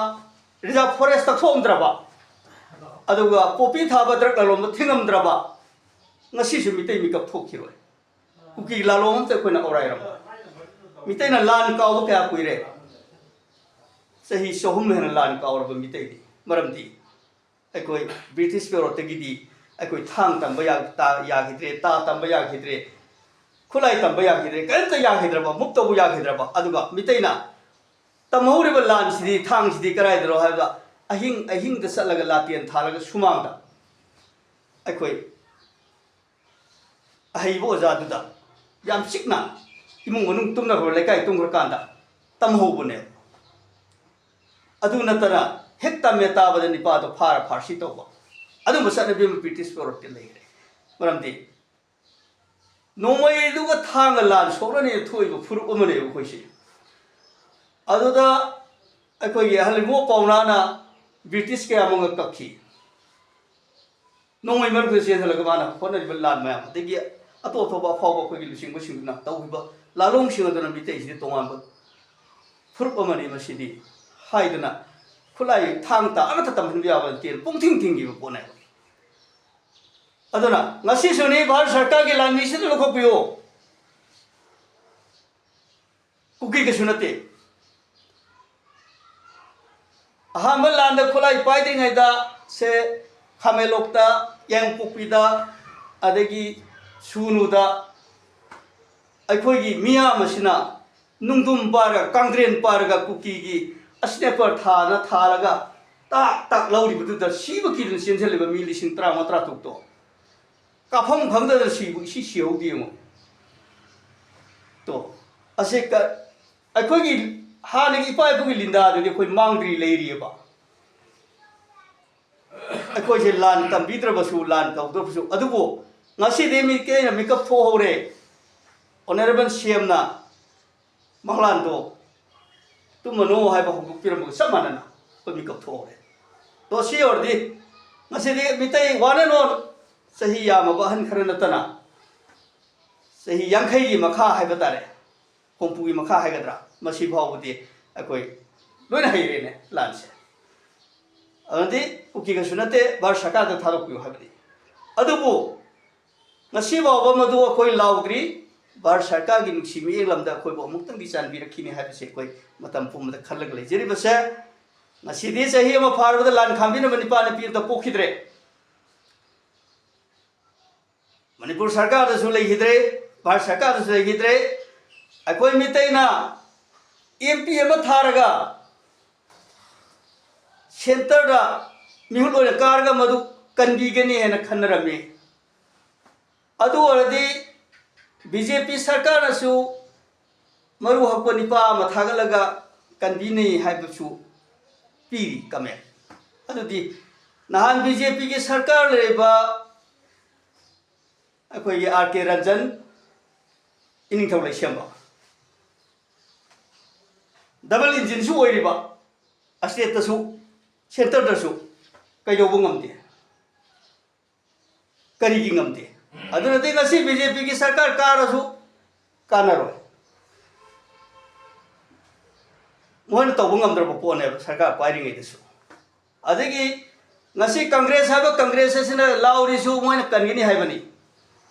reserve forest ꯀꯛꯊꯣꯛꯑꯝꯗ꯭ꯔꯕ, ꯑꯗꯨꯒ ꯄꯣꯄꯤ ꯊꯥꯕ, ꯗ꯭ꯔꯒ ꯂꯂꯣꯟꯕ ꯊꯤꯡꯉꯝꯗ꯭ꯔꯕ, ꯉꯁꯤꯁꯨ ꯃꯤꯇꯩ ꯃꯤꯀꯞ ꯊꯣꯛꯈꯤꯔꯣꯏ꯫ ꯀꯨꯀꯤ ꯂꯥꯂꯣꯡ ꯑꯝꯇ ꯑꯩꯈꯣꯏꯅ ꯑꯧꯔꯥꯏꯔꯝꯃꯣꯏ꯫ ꯃꯤꯇꯩꯅ ꯂꯥꯟ ꯀꯥꯎꯕ ꯀꯌꯥ ꯀꯨꯏꯔꯦ? ꯆꯍꯤ ꯆꯍꯨꯝ ꯍꯦꯟꯅ ꯂꯥꯟ ꯀꯥꯎꯔꯕ ꯃꯤꯇꯩꯗꯤ꯫ ꯃꯔꯝꯗꯤ ꯑꯩꯈꯣꯏ ꯕ꯭ꯔꯤꯇꯤꯁ ꯄꯦꯔꯣꯠꯇꯒꯤꯗꯤ ꯑꯩꯈꯣꯏ ꯊꯥꯡ ꯇꯝꯕ ꯌꯥ-, ꯇꯥ-, ꯌꯥꯈꯤꯗ꯭ꯔꯦ, ꯇꯥ ꯇꯝꯕ ꯌꯥꯈꯤꯗ꯭ꯔꯦ, ꯈꯨꯠꯂꯥꯏ ꯇꯝꯕ ꯌꯥꯈꯤꯗ꯭ꯔꯦ, ꯀꯔꯤꯝꯇ ꯌꯥꯈꯤꯗ꯭ꯔꯕ, ꯃꯨꯞ ꯇꯧꯕ ꯌꯥꯈꯤꯗ꯭ꯔꯕ꯫ ꯑꯗꯨꯒ ꯃꯤꯇꯩꯅ ꯇꯝꯍꯧꯔꯤꯕ ꯂꯥꯟꯁꯤꯗꯤ, ꯊꯥꯡꯁꯤꯗꯤ ꯀꯗꯥꯏꯗꯅꯣ ꯍꯥꯏꯕꯗ, ꯑꯍꯤꯡ ꯑꯍꯤꯡꯗ ꯆꯠꯂꯒ ꯂꯥꯇꯦꯟ ꯊꯥꯜꯂꯒ ꯁꯨꯃꯥꯡꯗ ꯑꯩꯈꯣꯏ ꯑꯍꯩꯕ ꯑꯣꯖꯥꯗꯨꯗ ꯌꯥꯝ ꯆꯤꯛꯅ ꯏꯃꯨꯡ ꯃꯅꯨꯡ ꯇꯨꯝꯅꯈ꯭ꯔꯕ, ꯂꯩꯀꯥꯏ ꯇꯨꯝꯈ꯭ꯔꯀꯥꯟꯗ ꯇꯝꯍꯧꯕꯅꯦꯕ꯫ ꯑꯗꯨ ꯅꯠꯇꯅ ꯍꯦꯛ ꯇꯝꯃꯦ ꯇꯥꯕꯗ ꯅꯤꯄꯥꯗꯣ ꯐꯥꯔ ꯐꯥꯔꯁꯤ ꯇꯧꯕ, ꯑꯗꯨꯝꯕ ꯆꯠꯅꯕꯤ ꯑꯃ ꯕ꯭ꯔꯤꯇꯤꯁ ꯄꯣꯔꯛꯇ ꯂꯩꯈ꯭ꯔꯦ꯫ ꯃꯔꯝꯗꯤ ꯅꯣꯡꯃꯩꯗꯨꯒ ꯊꯥꯡꯒ ꯂꯥꯟ ꯁꯣꯛꯅꯅꯦꯅ ꯊꯣꯛꯏꯕ ꯐꯨꯔꯨꯞ ꯑꯃꯅꯦꯕ ꯑꯩꯈꯣꯏꯁꯦ꯫ ꯑꯗꯨꯗ ꯑꯩꯈꯣꯏꯒꯤ ꯑꯍꯜ ꯏꯕꯣ ꯄꯥꯎꯅꯥꯅ ꯕ꯭ꯔꯤꯇꯤꯁ ꯀꯌꯥ ꯑꯃ ꯀꯛꯈꯤ꯫ ꯅꯣꯡꯃꯩ ꯃꯔꯛꯇ ꯆꯦꯟꯁꯤꯜꯂꯒ ꯃꯥꯅ ꯍꯣꯠꯅꯔꯤꯕ ꯂꯥꯟ ꯃꯌꯥꯝ, ꯑꯗꯒꯤ ꯑꯇꯣꯞ ꯑꯇꯣꯞꯄ ꯑꯐꯥꯎꯕ ꯑꯩꯈꯣꯏꯒꯤ ꯂꯨꯆꯤꯡꯕꯁꯤꯡꯗꯨꯅ ꯇꯧꯈꯤꯕ ꯂꯥꯂꯣꯡꯁꯤꯡ ꯑꯗꯨꯅ ꯃꯤꯇꯩꯁꯤꯗꯤ ꯇꯣꯉꯥꯟꯕ ꯐꯨꯔꯨꯞ ꯑꯃꯅꯤ ꯃꯁꯤꯗꯤ ꯍꯥꯏꯗꯅ ꯈꯨꯠꯂꯥꯏ ꯊꯥꯡ ꯇꯥ ꯑꯃꯠꯇ ꯇꯝꯍꯟꯕ ꯌꯥꯕ ꯅꯠꯇꯦ, ꯄꯨꯡꯊꯤꯡ ꯊꯤꯡꯈꯤꯕ ꯄꯣꯠꯅꯦꯕ꯫ ꯑꯗꯨꯅ ꯉꯁꯤꯁꯨꯅꯤ ꯚꯥꯔꯠ ꯁꯔꯀꯥꯔꯒꯤ ꯂꯥꯟꯃꯤꯁꯤꯗ ꯂꯧꯈꯠꯄꯤꯌꯨ꯫ ꯀꯨꯀꯤ ꯀꯩꯁꯨ ꯅꯠꯇꯦ꯫ ꯑꯍꯥꯟꯕ ꯂꯥꯟꯗ ꯈꯨꯠꯂꯥꯏ ꯄꯥꯏꯗ꯭ꯔꯤꯉꯩꯗ ꯁꯦ ꯈꯥꯃꯦꯟꯂꯣꯛꯇ, ꯌꯥꯏꯉꯪꯄꯣꯛꯄꯤꯗ, ꯑꯗꯒꯤ ꯁꯨꯅꯨꯗ ꯑꯩꯈꯣꯏꯒꯤ ꯃꯤꯌꯥꯝ ꯑꯁꯤꯅ ꯅꯨꯡꯗꯨꯝ ꯄꯥꯏꯔꯒ, ꯀꯥꯡꯗ꯭ꯔꯦꯟ ꯄꯥꯏꯔꯒ ꯀꯨꯀꯤꯒꯤ ꯁ꯭ꯅꯥꯏꯄꯔ ꯊꯥꯅ ꯊꯥꯔꯒ ꯇꯥꯛ ꯇꯥꯛ ꯂꯧꯔꯤꯕꯗꯨꯗ ꯁꯤꯕ ꯀꯤꯗꯨꯅ ꯆꯦꯟꯁꯤꯜꯂꯤꯕ ꯃꯤ ꯂꯤꯁꯤꯡ ꯇꯔꯥꯃꯉꯥ ꯇꯔꯥꯇꯔꯨꯛꯇꯣ ꯀꯥꯐꯝ ꯈꯪꯗꯗꯅ ꯁꯤꯕꯨ ꯏꯁꯤ ꯁꯤꯍꯧꯗꯦ ꯌꯦꯡꯉꯣ꯫ ꯇꯣ, ꯑꯁꯤ ꯀ-, ꯑꯩꯈꯣꯏꯒꯤ ꯍꯥꯟꯅꯒꯤ ꯏꯄꯥ ꯏꯄꯨꯒꯤ ꯂꯤꯟꯗꯥꯗꯨꯗꯤ ꯑꯩꯈꯣꯏ ꯃꯥꯡꯗ꯭ꯔꯤ ꯂꯩꯔꯤꯑꯕ꯫ ꯑꯩꯈꯣꯏꯁꯦ ꯂꯥꯟ ꯇꯝꯕꯤꯗ꯭ꯔꯕꯁꯨ, ꯂꯥꯟ ꯇꯧꯗ꯭ꯔꯕꯁꯨ, ꯑꯗꯨꯕꯨ ꯉꯁꯤꯗꯤ ꯃꯤ ꯀꯦꯅ ꯃꯤꯀꯞ ꯊꯣꯛꯍꯧꯔꯦ꯫ ꯑꯣꯅꯔꯦꯕꯜ ꯁꯤ ꯑꯦꯝꯅ ꯃꯪꯂꯥꯟꯗꯣ ꯇꯨꯝꯃꯅꯨ ꯍꯥꯏꯕ ꯍꯧꯗꯣꯛꯄꯤꯔꯝꯕꯒ ꯆꯞ ꯃꯥꯟꯅꯅ ꯑꯩꯈꯣꯏ ꯃꯤꯀꯞ ꯊꯣꯛꯍꯧꯔꯦ꯫ ꯇꯣ, ꯁꯤ ꯑꯣꯏꯔꯗꯤ ꯉꯁꯤꯗꯤ ꯃꯤꯇꯩ one and all, ꯆꯍꯤ ꯌꯥꯝꯃꯕ ꯑꯍꯟ ꯈꯔ ꯅꯠꯇꯅ ꯆꯍꯤ ꯌꯥꯡꯈꯩꯒꯤ ꯃꯈꯥ ꯍꯥꯏꯕ ꯇꯥꯔꯦ, ꯍꯨꯝꯐꯨꯒꯤ ꯃꯈꯥ ꯍꯥꯏꯒꯗ꯭ꯔꯥ, ꯃꯁꯤ ꯐꯥꯎꯕꯗꯤ ꯑꯩꯈꯣꯏ ꯂꯣꯏꯅ ꯍꯩꯔꯦꯅꯦ ꯂꯥꯟꯁꯦ꯫ ꯑꯗꯨꯗꯤ ꯀꯨꯀꯤ ꯀꯩꯁꯨ ꯅꯠꯇꯦ, ꯚꯥꯔꯠ ꯁꯔꯀꯥꯔꯗ ꯊꯥꯗꯣꯛꯄꯤꯌꯨ ꯍꯥꯏꯕꯗꯤ꯫ ꯑꯗꯨꯕꯨ ꯉꯁꯤ ꯐꯥꯎꯕ ꯃꯗꯨ ꯑꯩꯈꯣꯏ ꯂꯥꯎꯗ꯭ꯔꯤ꯫ ꯚꯥꯔꯠ ꯁꯔꯀꯥꯔꯒꯤ ꯅꯨꯡꯁꯤ ꯃꯤꯠꯌꯦꯡ ꯂꯝꯗ ꯑꯩꯈꯣꯏꯕꯨ ꯑꯃꯨꯛꯇꯪꯗꯤ ꯆꯥꯟꯕꯤꯔꯛꯈꯤꯅꯤ ꯍꯥꯏꯕꯁꯦ ꯑꯩꯈꯣꯏ ꯃꯇꯝ ꯄꯨꯝꯕꯗ ꯈꯜꯂꯒ ꯂꯩꯖꯔꯤꯕꯁꯦ꯫ ꯉꯁꯤꯗꯤ ꯆꯍꯤ ꯑꯃ ꯐꯥꯔꯕꯗ ꯂꯥꯟ ꯈꯥꯝꯕꯤꯅꯕ ꯅꯨꯄꯥ ꯅꯨꯄꯤ ꯑꯝꯇ ꯄꯣꯛꯈꯤꯗ꯭ꯔꯦ꯫ ꯃꯅꯤꯄꯨꯔ ꯁꯔꯀꯥꯔꯗꯁꯨ ꯂꯩꯈꯤꯗ꯭ꯔꯦ, ꯚꯥꯔꯠ ꯁꯔꯀꯥꯔꯗꯁꯨ ꯂꯩꯈꯤꯗ꯭ꯔꯦ꯫ ꯑꯩꯈꯣꯏ ꯃꯤꯇꯩꯅ ꯑꯦꯝ ꯄꯤ ꯑꯃ ꯊꯥꯔꯒ ꯁꯦꯟꯇꯔꯗ ꯃꯤꯍꯨꯠ ꯑꯣꯏꯅ ꯀꯥꯔꯒ ꯃꯗꯨ ꯀꯟꯕꯤꯒꯅꯤ ꯍꯥꯏꯅ ꯈꯟꯅꯔꯝꯃꯤ꯫ ꯑꯗꯨ ꯑꯣꯏꯔꯗꯤ ꯕꯤ ꯖꯦ ꯄꯤ ꯁꯔꯀꯥꯔꯅꯁꯨ ꯃꯔꯨ ꯍꯛꯄ ꯅꯤꯄꯥ ꯑꯃ ꯊꯥꯒꯠꯂꯒ ꯀꯟꯕꯤꯅꯩ ꯍꯥꯏꯕꯁꯨ ꯄꯤꯔꯤ ꯀꯃꯦꯟ꯫ ꯑꯗꯨꯗꯤ ꯅꯍꯥꯟ ꯕꯤ ꯖꯦ ꯄꯤꯒꯤ ꯁꯔꯀꯥꯔ ꯂꯩꯔꯤꯕ ꯑꯩꯈꯣꯏꯒꯤ ꯑꯥꯔ ꯀꯦ ꯔꯟꯖꯟ ꯏꯅꯤꯡꯊꯧ ꯂꯩꯁꯦꯝꯕ, ꯗꯕꯜ ꯏꯟꯖꯤꯟꯁꯨ ꯑꯣꯏꯔꯤꯕ, ꯁ꯭ꯇꯦꯠꯇꯁꯨ ꯁꯦꯟꯇꯔꯗꯁꯨ ꯀꯩꯗꯧꯕ ꯉꯝꯗꯦ? ꯀꯔꯤꯒꯤ ꯉꯝꯗꯦ? ꯑꯗꯨꯅꯗꯤ ꯉꯁꯤ ꯕꯤ ꯖꯦ ꯄꯤꯒꯤ ꯁꯔꯀꯥꯔ ꯀꯥꯔꯁꯨ ꯀꯥꯟꯅꯔꯣꯏ꯫ ꯃꯣꯏꯅ ꯇꯧꯕ ꯉꯝꯗ꯭ꯔꯕ ꯄꯣꯠꯅꯦꯕ ꯁꯔꯀꯥꯔ ꯄꯥꯏꯔꯤꯉꯩꯗꯁꯨ꯫ ꯑꯗꯒꯤ ꯉꯁꯤ ꯀꯪꯒ꯭ꯔꯦꯁ ꯍꯥꯏꯕ ꯀꯪꯒ꯭ꯔꯦꯁ ꯑꯁꯤꯅ ꯂꯥꯎꯔꯤꯁꯨ ꯃꯣꯏꯅ ꯀꯟꯒꯅꯤ ꯍꯥꯏꯕꯅꯤ꯫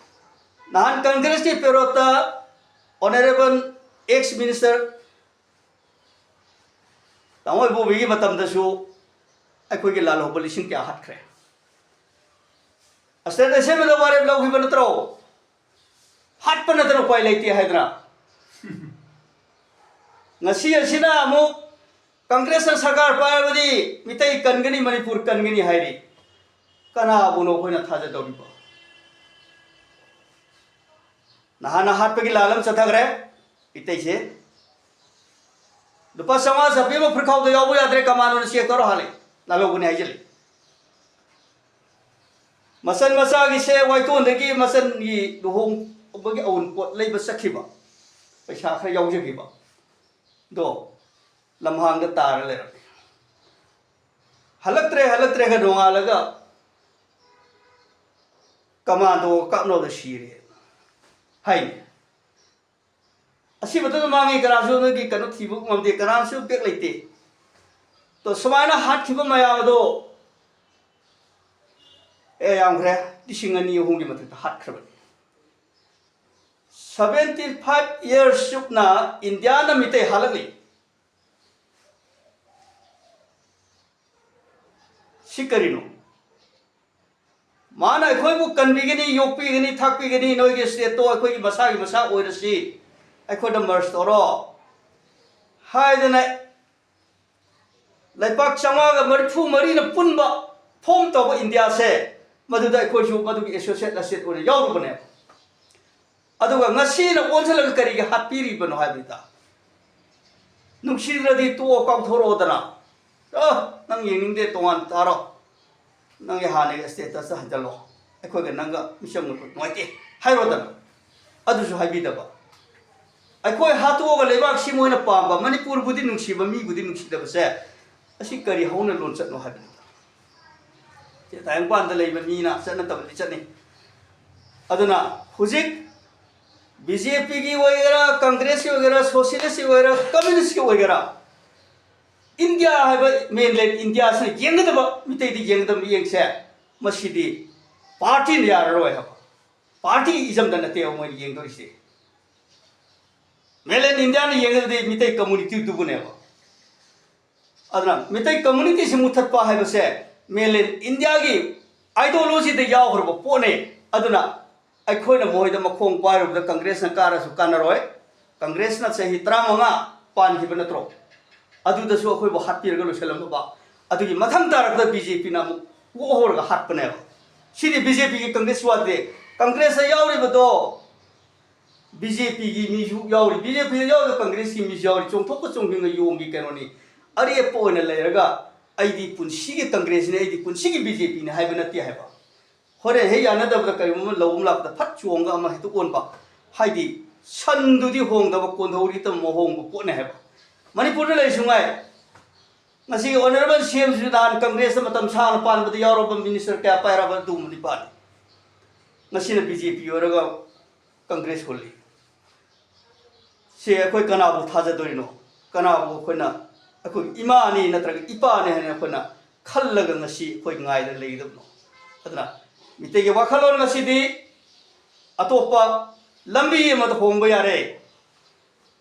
ꯅꯍꯥꯟ ꯀꯪꯒ꯭ꯔꯦꯁꯀꯤ ꯄꯦꯔꯣꯠꯇ ꯑꯣꯅꯔꯦꯕꯜ ꯑꯦꯛꯁ ꯃꯤꯅꯤꯁꯇꯔ ꯇꯥꯃꯣ ꯏꯕꯣꯕꯤꯒꯤ ꯃꯇꯝꯗꯁꯨ ꯑꯩꯈꯣꯏꯒꯤ ꯂꯥꯜꯍꯧꯕ ꯂꯤꯁꯤꯡ ꯀꯌꯥ ꯍꯥꯠꯈ꯭ꯔꯦ? ꯁ꯭ꯇꯦꯠ ꯑꯦꯁꯦꯝꯕ꯭ꯂꯤꯗ ꯋꯥꯔꯦꯞ ꯂꯧꯈꯤꯕ ꯅꯠꯇ꯭ꯔꯣ? ꯍꯥꯠꯄ ꯅꯠꯇꯅ ꯎꯄꯥꯏ ꯂꯩꯇꯦ ꯍꯥꯏꯗꯅ꯫ ꯉꯁꯤ ꯑꯁꯤꯅ ꯑꯃꯨꯛ ꯀꯪꯒ꯭ꯔꯦꯁꯅ ꯁꯔꯀꯥꯔ ꯄꯥꯏꯔꯕꯗꯤ ꯃꯤꯇꯩ ꯀꯟꯒꯅꯤ, ꯃꯅꯤꯄꯨꯔ ꯀꯟꯒꯅꯤ ꯍꯥꯏꯔꯤ꯫ ꯀꯅꯥꯕꯨꯅꯣ ꯑꯩꯈꯣꯏꯅ ꯊꯥꯖꯗꯧꯔꯤꯕ? ꯅꯍꯥꯟꯅ ꯍꯥꯠꯄꯒꯤ ꯂꯥꯜ ꯑꯃ ꯆꯠꯊꯈ꯭ꯔꯦ ꯃꯤꯇꯩꯁꯦ꯫ ꯂꯨꯄꯥ ꯆꯥꯝꯃꯉꯥ ꯆꯠꯄꯤ ꯑꯃ ꯐꯨꯔꯤꯈꯥꯎꯗ ꯌꯥꯎꯕ ꯌꯥꯗ꯭ꯔꯦ, ꯀꯃꯥꯟꯗꯣꯅ ꯆꯦꯛ ꯇꯧꯔ ꯍꯥꯠꯂꯦ, ꯂꯥꯜꯍꯧꯕꯅꯤ ꯍꯥꯏꯖꯜꯂꯦ꯫ ꯃꯆꯟ ꯃꯆꯥꯒꯤꯁꯦ ꯋꯥꯏꯇꯣꯟꯗꯒꯤ ꯃꯆꯟꯒꯤ ꯂꯨꯍꯣꯡꯕꯒꯤ ꯑꯎꯟꯄꯣꯠ ꯂꯩꯕ ꯆꯠꯈꯤꯕ, ꯄꯩꯁꯥ ꯈꯔ ꯌꯥꯎꯖꯈꯤꯕ ꯗꯣ ꯂꯝꯍꯥꯡꯗ ꯇꯥꯔ ꯂꯩꯔꯝꯃꯦ꯫ ꯍꯜꯂꯛꯇ꯭ꯔꯦ, ꯍꯜꯂꯛꯇ꯭ꯔꯦꯒ ꯅꯣꯡꯉꯥꯜꯂꯒ ꯀꯃꯥꯟꯗꯣ ꯀꯥꯞꯅꯕꯗ ꯁꯤꯔꯦ ꯍꯥꯏꯅꯤ꯫ ꯑꯁꯤꯕꯗꯨꯅ ꯃꯥꯡꯉꯤ, ꯀꯅꯥꯁꯨ ꯅꯣꯏꯒꯤ ꯀꯩꯅꯣ ꯊꯤꯕ ꯉꯝꯗꯦ, ꯀꯅꯥꯁꯨ ꯕꯦꯛ ꯂꯩꯇꯦ꯫ ꯇꯣ ꯁꯨꯃꯥꯏꯅ ꯍꯥꯠꯈꯤꯕ ꯃꯌꯥꯝ ꯑꯗꯣ ꯑꯦ ꯌꯥꯝꯈ꯭ꯔꯦ, ꯂꯤꯁꯤꯡ ꯑꯅꯤ ꯑꯍꯨꯝꯒꯤ ꯃꯊꯛꯇ ꯍꯥꯠꯈ꯭ꯔꯕꯅꯤ꯫ Seventy five years ꯆꯨꯞꯅ ꯏꯟꯗꯤꯌꯥꯅ ꯃꯤꯇꯩ ꯍꯥꯠꯂꯛꯂꯤ꯫ ꯁꯤ ꯀꯔꯤꯅꯣ? ꯃꯥꯅ ꯑꯩꯈꯣꯏꯕꯨ ꯀꯟꯕꯤꯒꯅꯤ, ꯌꯣꯛꯄꯤꯒꯅꯤ, ꯊꯥꯛꯄꯤꯒꯅꯤ, ꯅꯣꯏꯒꯤ ꯁ꯭ꯇꯦꯠꯇꯣ ꯑꯩꯈꯣꯏꯒꯤ ꯃꯁꯥꯒꯤ ꯃꯁꯥ ꯑꯣꯏꯔꯁꯤ, ꯑꯩꯈꯣꯏꯗ ꯃꯔꯖ ꯇꯧꯔꯣ ꯍꯥꯏꯗꯅ ꯂꯩꯄꯥꯛ ꯆꯥꯝꯃꯉꯥꯒ ꯃꯔꯤꯐꯨ ꯃꯔꯤꯅ ꯄꯨꯟꯕ ꯐꯣꯝ ꯇꯧꯕ ꯏꯟꯗꯤꯌꯥꯁꯦ, ꯃꯗꯨꯗ ꯑꯩꯈꯣꯏꯁꯨ ꯃꯗꯨꯒꯤ ꯑꯦꯁꯣꯁꯤꯌꯦꯠ ꯑꯁꯦꯠ ꯑꯣꯏꯅ ꯌꯥꯎꯔꯨꯕꯅꯦꯕ꯫ ꯑꯗꯨꯒ ꯉꯁꯤꯅ ꯑꯣꯟꯁꯤꯜꯂꯒ ꯀꯔꯤꯒꯤ ꯍꯥꯠꯄꯤꯔꯤꯕꯅꯣ ꯍꯥꯏꯕꯅꯤꯗ꯫ ꯅꯨꯡꯁꯤꯗ꯭ꯔꯗꯤ ꯇꯣꯛꯑꯣ, ꯀꯥꯎꯊꯣꯔꯛꯑꯣꯗꯅ꯫ ꯑ, ꯅꯪ ꯌꯦꯡꯅꯤꯡꯗꯦ, ꯇꯣꯉꯥꯟ ꯊꯥꯔꯣ꯫ ꯅꯪꯒꯤ ꯍꯥꯟꯅꯒꯤ status ꯍꯟꯖꯜꯂꯣ, ꯑꯩꯈꯣꯏꯒ ꯅꯪꯒ ꯃꯤꯆꯪ ꯑꯣꯏꯕ ꯅꯨꯡꯉꯥꯏꯇꯦ ꯍꯥꯏꯔꯣꯗꯅ꯫ ꯑꯗꯨꯁꯨ ꯍꯥꯏꯕꯤꯗꯕ꯫ ꯑꯩꯈꯣꯏ ꯍꯥꯠꯇꯣꯛꯑꯒ ꯂꯩꯕꯥꯛꯁꯤ ꯃꯣꯏꯅ ꯄꯥꯝꯕ, ꯃꯅꯤꯄꯨꯔꯕꯨꯗꯤ ꯅꯨꯡꯁꯤꯕ, ꯃꯤꯕꯨꯗꯤ ꯅꯨꯡꯁꯤꯗꯕꯁꯦ, ꯑꯁꯤ ꯀꯔꯤ ꯍꯧꯅ ꯂꯣꯟꯆꯠꯅꯣ ꯍꯥꯏꯕꯅꯤꯗ꯫ ꯁꯤ ꯇꯥꯏꯕꯪꯄꯥꯟꯗ ꯂꯩꯕ ꯃꯤꯅ ꯆꯠꯅꯗꯕꯗꯤ ꯆꯠꯅꯩ꯫ ꯑꯗꯨꯅ ꯍꯧꯖꯤꯛ BJPꯒꯤ ꯑꯣꯏꯒꯦꯔꯥ, ꯀꯪꯒ꯭ꯔꯦꯁꯀꯤ ꯑꯣꯏꯒꯦꯔꯥ, ꯁꯣꯁꯤꯌꯦꯂꯤꯁꯀꯤ ꯑꯣꯏꯒꯦꯔꯥ, ꯀꯝꯌꯨꯅꯤꯁꯀꯤ ꯑꯣꯏꯒꯦꯔꯥ, ꯏꯟꯗꯤꯌꯥ ꯍꯥꯏꯕ mainland ꯏꯟꯗꯤꯌꯥꯁꯤꯅ ꯌꯦꯡꯒꯗꯕ, ꯃꯤꯇꯩꯗꯤ ꯌꯦꯡꯒꯗꯕ ꯃꯤꯠꯌꯦꯡꯁꯦ, ꯃꯁꯤꯗꯤ partyꯅ ꯌꯥꯔꯔꯣꯏ ꯍꯥꯏꯕ꯫ Partyismꯗ ꯅꯠꯇꯦꯕ ꯃꯣꯏꯅ ꯌꯦꯡꯗꯣꯔꯤꯁꯦ꯫ Mainland ꯏꯟꯗꯤꯌꯥꯅ ꯌꯦꯡꯒꯗꯕꯗꯤ ꯃꯤꯇꯩ communityꯗꯨꯕꯨꯅꯦꯕ꯫ ꯑꯗꯨꯅ ꯃꯤꯇꯩ communityꯁꯤ ꯃꯨꯊꯠꯄ ꯍꯥꯏꯕꯁꯦ mainland ꯏꯟꯗꯤꯌꯥꯒꯤ ideologyꯗ ꯌꯥꯎꯈ꯭ꯔꯕ ꯄꯣꯠꯅꯦ꯫ ꯑꯗꯨꯅ ꯑꯩꯈꯣꯏꯅ ꯃꯈꯣꯏꯗ ꯃꯈꯣꯡ ꯄꯥꯏꯔꯨꯕꯗ ꯀꯪꯒ꯭ꯔꯦꯁꯅ ꯀꯥꯔꯁꯨ ꯀꯥꯟꯅꯔꯣꯏ꯫ ꯀꯪꯒ꯭ꯔꯦꯁꯅ ꯆꯍꯤ ꯇꯔꯥꯃꯉꯥ ꯄꯥꯟꯈꯤꯕ ꯅꯠꯇ꯭ꯔꯣ? ꯑꯗꯨꯗꯁꯨ ꯑꯩꯈꯣꯏꯕꯨ ꯍꯥꯠꯄꯤꯔꯒ ꯂꯣꯏꯁꯤꯜꯂꯝꯃꯕ꯫ ꯑꯗꯨꯒꯤ ꯃꯊꯪ ꯇꯥꯔꯛꯄꯗ BJPꯅ ꯑꯃꯨꯛ ꯑꯣꯛꯍꯧꯔꯒ ꯍꯥꯠꯄꯅꯦꯕ꯫ ꯁꯤꯗꯤ BJPꯒꯤ ꯀꯪꯒ꯭ꯔꯦꯁ ꯋꯥꯗꯦ꯫ ꯀꯪꯒ꯭ꯔꯦꯁꯇ ꯌꯥꯎꯔꯤꯕꯗꯣ BJPꯒꯤ ꯃꯤꯁꯨ ꯌꯥꯎꯔꯤ, BJPꯗ ꯌꯥꯎꯔꯤꯕ ꯀꯪꯒ꯭ꯔꯦꯁꯀꯤ ꯃꯤꯁꯨ ꯌꯥꯎꯔꯤ, ꯆꯣꯡꯊꯣꯛꯄ ꯆꯣꯡꯁꯤꯟꯒ ꯌꯣꯡꯒꯤ ꯀꯩꯅꯣꯅꯤ꯫ ꯑꯔꯦꯞꯄ ꯑꯣꯏꯅ ꯂꯩꯔꯒ ꯑꯩꯗꯤ ꯄꯨꯟꯁꯤꯒꯤ ꯀꯪꯒ꯭ꯔꯦꯁꯅꯤ, ꯑꯩꯗꯤ ꯄꯨꯟꯁꯤꯒꯤ BJPꯅꯤ ꯍꯥꯏꯕ ꯅꯠꯇꯦ ꯍꯥꯏꯕ꯫ ꯍꯣꯔꯦꯟ ꯍꯦꯛ ꯌꯥꯅꯗꯕꯗ ꯀꯔꯤꯒꯨꯝꯕ ꯂꯧꯕ ꯂꯥꯛꯄꯗ ꯐꯠ ꯆꯣꯡꯉꯒ ꯑꯃ ꯍꯦꯛꯇ ꯑꯣꯟꯕ꯫ ꯍꯥꯏꯗꯤ ꯁꯟꯗꯨꯗꯤ ꯍꯣꯡꯗꯕ, ꯀꯣꯟꯊꯧꯔꯤ ꯇꯝꯕ ꯍꯣꯡꯕ ꯄꯣꯠꯅꯦ ꯍꯥꯏꯕ꯫ ꯃꯅꯤꯄꯨꯔꯗ ꯂꯩꯔꯤꯁꯨ ꯉꯥꯏ, ꯉꯁꯤꯒꯤ honourable CMꯁꯤꯁꯨ ꯅꯍꯥꯟ ꯀꯪꯒ꯭ꯔꯦꯁꯇ ꯃꯇꯝ ꯁꯥꯡꯅ ꯄꯥꯟꯕꯗ ꯌꯥꯎꯔꯕ minister ꯀꯌꯥ ꯄꯥꯏꯔꯕ ꯑꯗꯨꯒꯨꯝꯕ ꯅꯤꯄꯥꯅꯤ꯫ ꯉꯁꯤꯅ BJP ꯑꯣꯏꯔꯒ ꯀꯪꯒ꯭ꯔꯦꯁ ꯍꯨꯜꯂꯤ꯫ ꯁꯤ ꯑꯩꯈꯣꯏ ꯀꯅꯥꯕꯨ ꯊꯥꯖꯗꯣꯔꯤꯅꯣ? ꯀꯅꯥꯕꯨ ꯑꯩꯈꯣꯏꯅ, ꯑꯩꯈꯣꯏꯒꯤ ꯏꯃꯥꯅꯤ ꯅꯠꯇ꯭ꯔꯒ ꯏꯄꯥꯅꯤ ꯍꯥꯏꯅ ꯑꯩꯈꯣꯏꯅ ꯈꯜꯂꯒ ꯉꯁꯤ ꯑꯩꯈꯣꯏ ꯉꯥꯏꯗꯅ ꯂꯩꯒꯗꯕꯅꯣ? ꯑꯗꯨꯅ ꯃꯤꯇꯩꯒꯤ ꯋꯥꯈꯜꯂꯣꯟ ꯉꯁꯤꯗꯤ ꯑꯇꯣꯞꯄ ꯂꯝꯕꯤ ꯑꯃꯗ ꯍꯣꯡꯕ ꯌꯥꯔꯦ꯫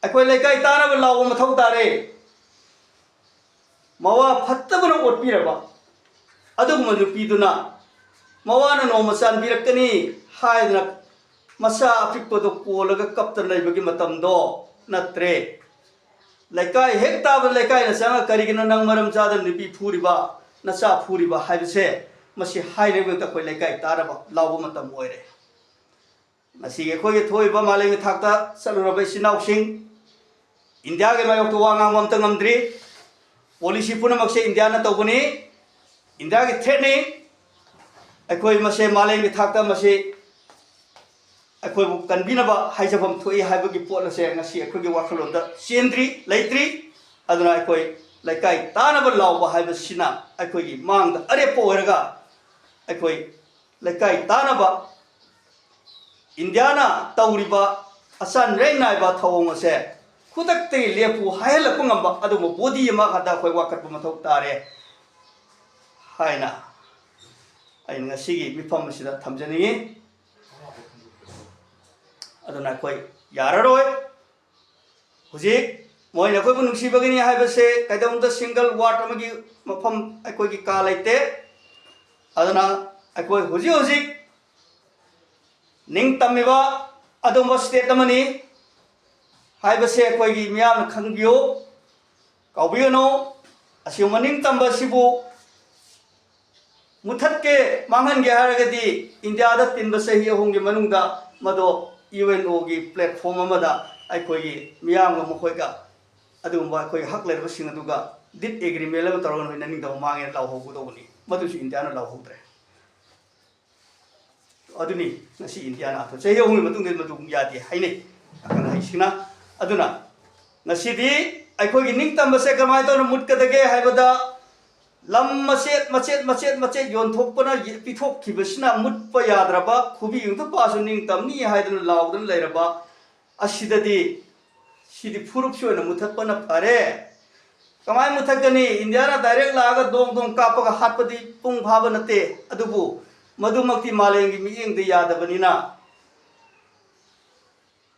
ꯑꯩꯈꯣꯏ ꯂꯩꯀꯥꯏ ꯇꯥꯅꯕ ꯂꯥꯎꯕ ꯃꯊꯧ ꯇꯥꯔꯦ꯫ ꯃꯋꯥ ꯐꯠꯇꯕꯅ ꯑꯣꯠꯄꯤꯔꯕ ꯑꯗꯨꯒꯨꯝꯕ ꯅꯨꯄꯤꯗꯨꯅ ꯃꯋꯥꯅ ꯅꯣꯡꯃ ꯆꯥꯟꯕꯤꯔꯛꯀꯅꯤ ꯍꯥꯏꯗꯅ ꯃꯆꯥ ꯑꯄꯤꯛꯄꯗꯣ ꯀꯣꯜꯂꯒ ꯀꯞꯇꯅ ꯂꯩꯕꯒꯤ ꯃꯇꯝꯗꯣ ꯅꯠꯇ꯭ꯔꯦ꯫ ꯂꯩꯀꯥꯏ ꯍꯦꯛ ꯇꯥꯕꯗ ꯂꯩꯀꯥꯏꯅ ꯆꯪꯉꯒ "ꯀꯔꯤꯒꯤꯅꯣ ꯅꯪ ꯃꯔꯝ ꯆꯥꯗꯅ ꯅꯨꯄꯤ ꯐꯨꯔꯤꯕ, ꯅꯆꯥ ꯐꯨꯔꯤꯕ?" ꯍꯥꯏꯕꯁꯦ, ꯃꯁꯤ ꯍꯥꯏꯔꯤꯕ ꯃꯇꯝꯗ ꯑꯩꯈꯣꯏ ꯂꯩꯀꯥꯏ ꯇꯥꯔꯕ ꯂꯥꯎꯕ ꯃꯇꯝ ꯑꯣꯏꯔꯦ꯫ ꯉꯁꯤꯒꯤ ꯑꯩꯈꯣꯏꯒꯤ ꯊꯣꯛꯏꯕ ꯃꯥꯂꯦꯝꯒꯤ ꯊꯥꯛꯇ ꯆꯠꯂꯨꯔꯕ ꯏꯆꯤꯟ ꯏꯅꯥꯎꯁꯤꯡ, ꯏꯟꯗꯤꯌꯥꯒꯤ ꯃꯥꯌꯣꯛꯇ ꯋꯥ ꯉꯥꯡꯕ ꯑꯝꯇ ꯉꯝꯗ꯭ꯔꯤ꯫ ꯄꯣꯂꯤꯁꯤ ꯄꯨꯝꯅꯃꯛꯁꯦ ꯏꯟꯗꯤꯌꯥꯅ ꯇꯧꯕꯅꯤ꯫ ꯏꯟꯗꯤꯌꯥꯒꯤ ꯊ꯭ꯔꯦꯠꯅꯤ꯫ ꯑꯩꯈꯣꯏ ꯃꯁꯦ ꯃꯥꯂꯦꯝꯒꯤ ꯊꯥꯛꯇ ꯃꯁꯤ ꯑꯩꯈꯣꯏꯕꯨ ꯀꯟꯕꯤꯅꯕ ꯍꯥꯏꯖꯐꯝ ꯊꯣꯛꯏ ꯍꯥꯏꯕꯒꯤ ꯄꯣꯠ ꯑꯁꯦ ꯉꯁꯤ ꯑꯩꯈꯣꯏꯒꯤ ꯋꯥꯈꯜꯂꯣꯟꯗ ꯆꯦꯟꯗ꯭ꯔꯤ, ꯂꯩꯇ꯭ꯔꯤ꯫ ꯑꯗꯨꯅ ꯑꯩꯈꯣꯏ ꯂꯩꯀꯥꯏ ꯇꯥꯅꯕ ꯂꯥꯎꯕ ꯍꯥꯏꯕꯁꯤꯅ ꯑꯩꯈꯣꯏꯒꯤ ꯃꯥꯡꯗ ꯑꯔꯦꯞꯄ ꯑꯣꯏꯔꯒ ꯑꯩꯈꯣꯏ ꯂꯩꯀꯥꯏ ꯇꯥꯅꯕ, ꯏꯟꯗꯤꯌꯥꯅ ꯇꯧꯔꯤꯕ ꯑꯆꯥꯟ ꯔꯦꯡ ꯅꯥꯏꯕ ꯊꯧꯑꯣꯡ ꯑꯁꯦ ꯈꯨꯗꯛꯇꯒꯤ ꯂꯦꯞꯄꯨ ꯍꯥꯏꯍꯜꯂꯛꯄ ꯉꯝꯕ ꯑꯗꯨꯒꯨꯝꯕ ꯕꯣꯗꯤ ꯑꯃ ꯈꯛꯇ ꯑꯩꯈꯣꯏ ꯋꯥꯀꯠꯄ ꯃꯊꯧ ꯇꯥꯔꯦ ꯍꯥꯏꯅ ꯑꯩꯅ ꯉꯁꯤꯒꯤ ꯃꯤꯐꯝ ꯑꯁꯤꯗ ꯊꯝꯖꯅꯤꯡꯏ꯫ ꯑꯗꯨꯅ ꯑꯩꯈꯣꯏ ꯌꯥꯔꯔꯣꯏ꯫ ꯍꯧꯖꯤꯛ ꯃꯣꯏꯅ ꯑꯩꯈꯣꯏꯕꯨ ꯅꯨꯡꯁꯤꯕꯒꯤꯅꯤ ꯍꯥꯏꯕꯁꯦ ꯀꯩꯗꯧꯅꯨꯡꯗ ꯁꯤꯡꯒꯜ ꯋꯥꯔꯗ ꯑꯃꯒꯤ ꯃꯐꯝ ꯑꯩꯈꯣꯏꯒꯤ ꯀꯥ ꯂꯩꯇꯦ꯫ ꯑꯗꯨꯅ ꯑꯩꯈꯣꯏ ꯍꯧꯖꯤꯛ ꯍꯧꯖꯤꯛ ꯅꯤꯡꯇꯝꯃꯤꯕ ꯑꯗꯨꯒꯨꯝꯕ ꯁ꯭ꯇꯦꯠ ꯑꯃꯅꯤ ꯍꯥꯏꯕꯁꯦ ꯑꯩꯈꯣꯏꯒꯤ ꯃꯤꯌꯥꯝꯅ ꯈꯪꯕꯤꯌꯨ, ꯀꯥꯎꯕꯤꯒꯅꯨ꯫ ꯑꯁꯤꯒꯨꯝꯕ ꯅꯤꯡꯇꯝꯕ ꯑꯁꯤꯕꯨ ꯃꯨꯊꯠꯀꯦ, ꯃꯥꯡꯍꯟꯒꯦ ꯍꯥꯏꯔꯒꯗꯤ ꯏꯟꯗꯤꯌꯥꯗ ꯇꯤꯟꯕ ꯆꯍꯤ ꯑꯍꯨꯝꯒꯤ ꯃꯅꯨꯡꯗ ꯃꯗꯣ ꯌꯨ ꯑꯦꯟ ꯑꯣꯒꯤ ꯄ꯭ꯂꯦꯠꯐꯣꯝ ꯑꯃꯗ ꯑꯩꯈꯣꯏꯒꯤ ꯃꯤꯌꯥꯝꯒ ꯃꯈꯣꯏꯒ ꯑꯗꯨꯒꯨꯝꯕ ꯑꯩꯈꯣꯏꯒꯤ ꯍꯛ ꯂꯩꯔꯕꯁꯤꯡ ꯑꯗꯨꯒ ꯗꯤꯠ ꯑꯦꯒ꯭ꯔꯤꯃꯦꯟ ꯑꯃ ꯇꯧꯔꯒ ꯅꯣꯏ ꯅꯅꯤꯡꯗꯕ ꯃꯥꯡꯉꯦꯅ ꯂꯥꯎꯍꯧꯒꯗꯧꯕꯅꯤ꯫ ꯃꯗꯨꯁꯨ ꯏꯟꯗꯤꯌꯥꯅ ꯂꯥꯎꯍꯧꯗ꯭ꯔꯦ꯫ ꯑꯗꯨꯅꯤ ꯉꯁꯤ ꯏꯟꯗꯤꯌꯥꯅ ꯑꯥꯊ꯭ꯔ ꯆꯍꯤ ꯑꯍꯨꯝꯒꯤ ꯃꯇꯨꯡꯗ ꯃꯗꯨ ꯑꯃꯨꯛ ꯌꯥꯗꯦ ꯍꯥꯏꯅꯩ ꯑꯈꯪ ꯑꯍꯩꯁꯤꯡꯅ꯫ ꯑꯗꯨꯅ ꯉꯁꯤꯗꯤ ꯑꯩꯈꯣꯏꯒꯤ ꯅꯤꯡꯇꯝꯕꯁꯦ ꯀꯃꯥꯏꯅ ꯇꯧꯅ ꯃꯨꯠꯀꯗꯒꯦ ꯍꯥꯏꯕꯗ ꯂꯝ ꯃꯆꯦꯠ ꯃꯆꯦꯠ ꯃꯆꯦꯠ ꯃꯆꯦꯠ ꯌꯣꯟꯊꯣꯛꯄꯅ ꯄꯤꯊꯣꯛꯈꯤꯕꯁꯤꯅ ꯃꯨꯠꯄ ꯌꯥꯗ꯭ꯔꯕ, ꯈꯨꯕꯤ ꯌꯨꯡꯊꯨꯞꯄꯁꯨ ꯅꯤꯡꯇꯝꯅꯤ ꯍꯥꯏꯗꯨꯅ ꯂꯥꯎꯗꯨꯅ ꯂꯩꯔꯕ ꯑꯁꯤꯗꯗꯤ ꯁꯤꯗꯤ ꯐꯨꯔꯨꯞꯁꯤ ꯑꯣꯏꯅ ꯃꯨꯊꯠꯄꯅ ꯐꯔꯦ꯫ ꯀꯃꯥꯏꯅ ꯃꯨꯊꯠꯀꯅꯤ? ꯏꯟꯗꯤꯌꯥꯅ ꯗꯥꯏꯔꯦꯛ ꯂꯥꯛꯑꯒ ꯗꯣꯡ ꯗꯣꯡ ꯀꯥꯞꯄꯒ ꯍꯥꯠꯄꯗꯤ ꯄꯨꯡ ꯐꯥꯕ ꯅꯠꯇꯦ꯫ ꯑꯗꯨꯕꯨ ꯃꯗꯨꯃꯛꯇꯤ ꯃꯥꯂꯦꯝꯒꯤ ꯃꯤꯠꯌꯦꯡꯗ ꯌꯥꯗꯕꯅꯤꯅ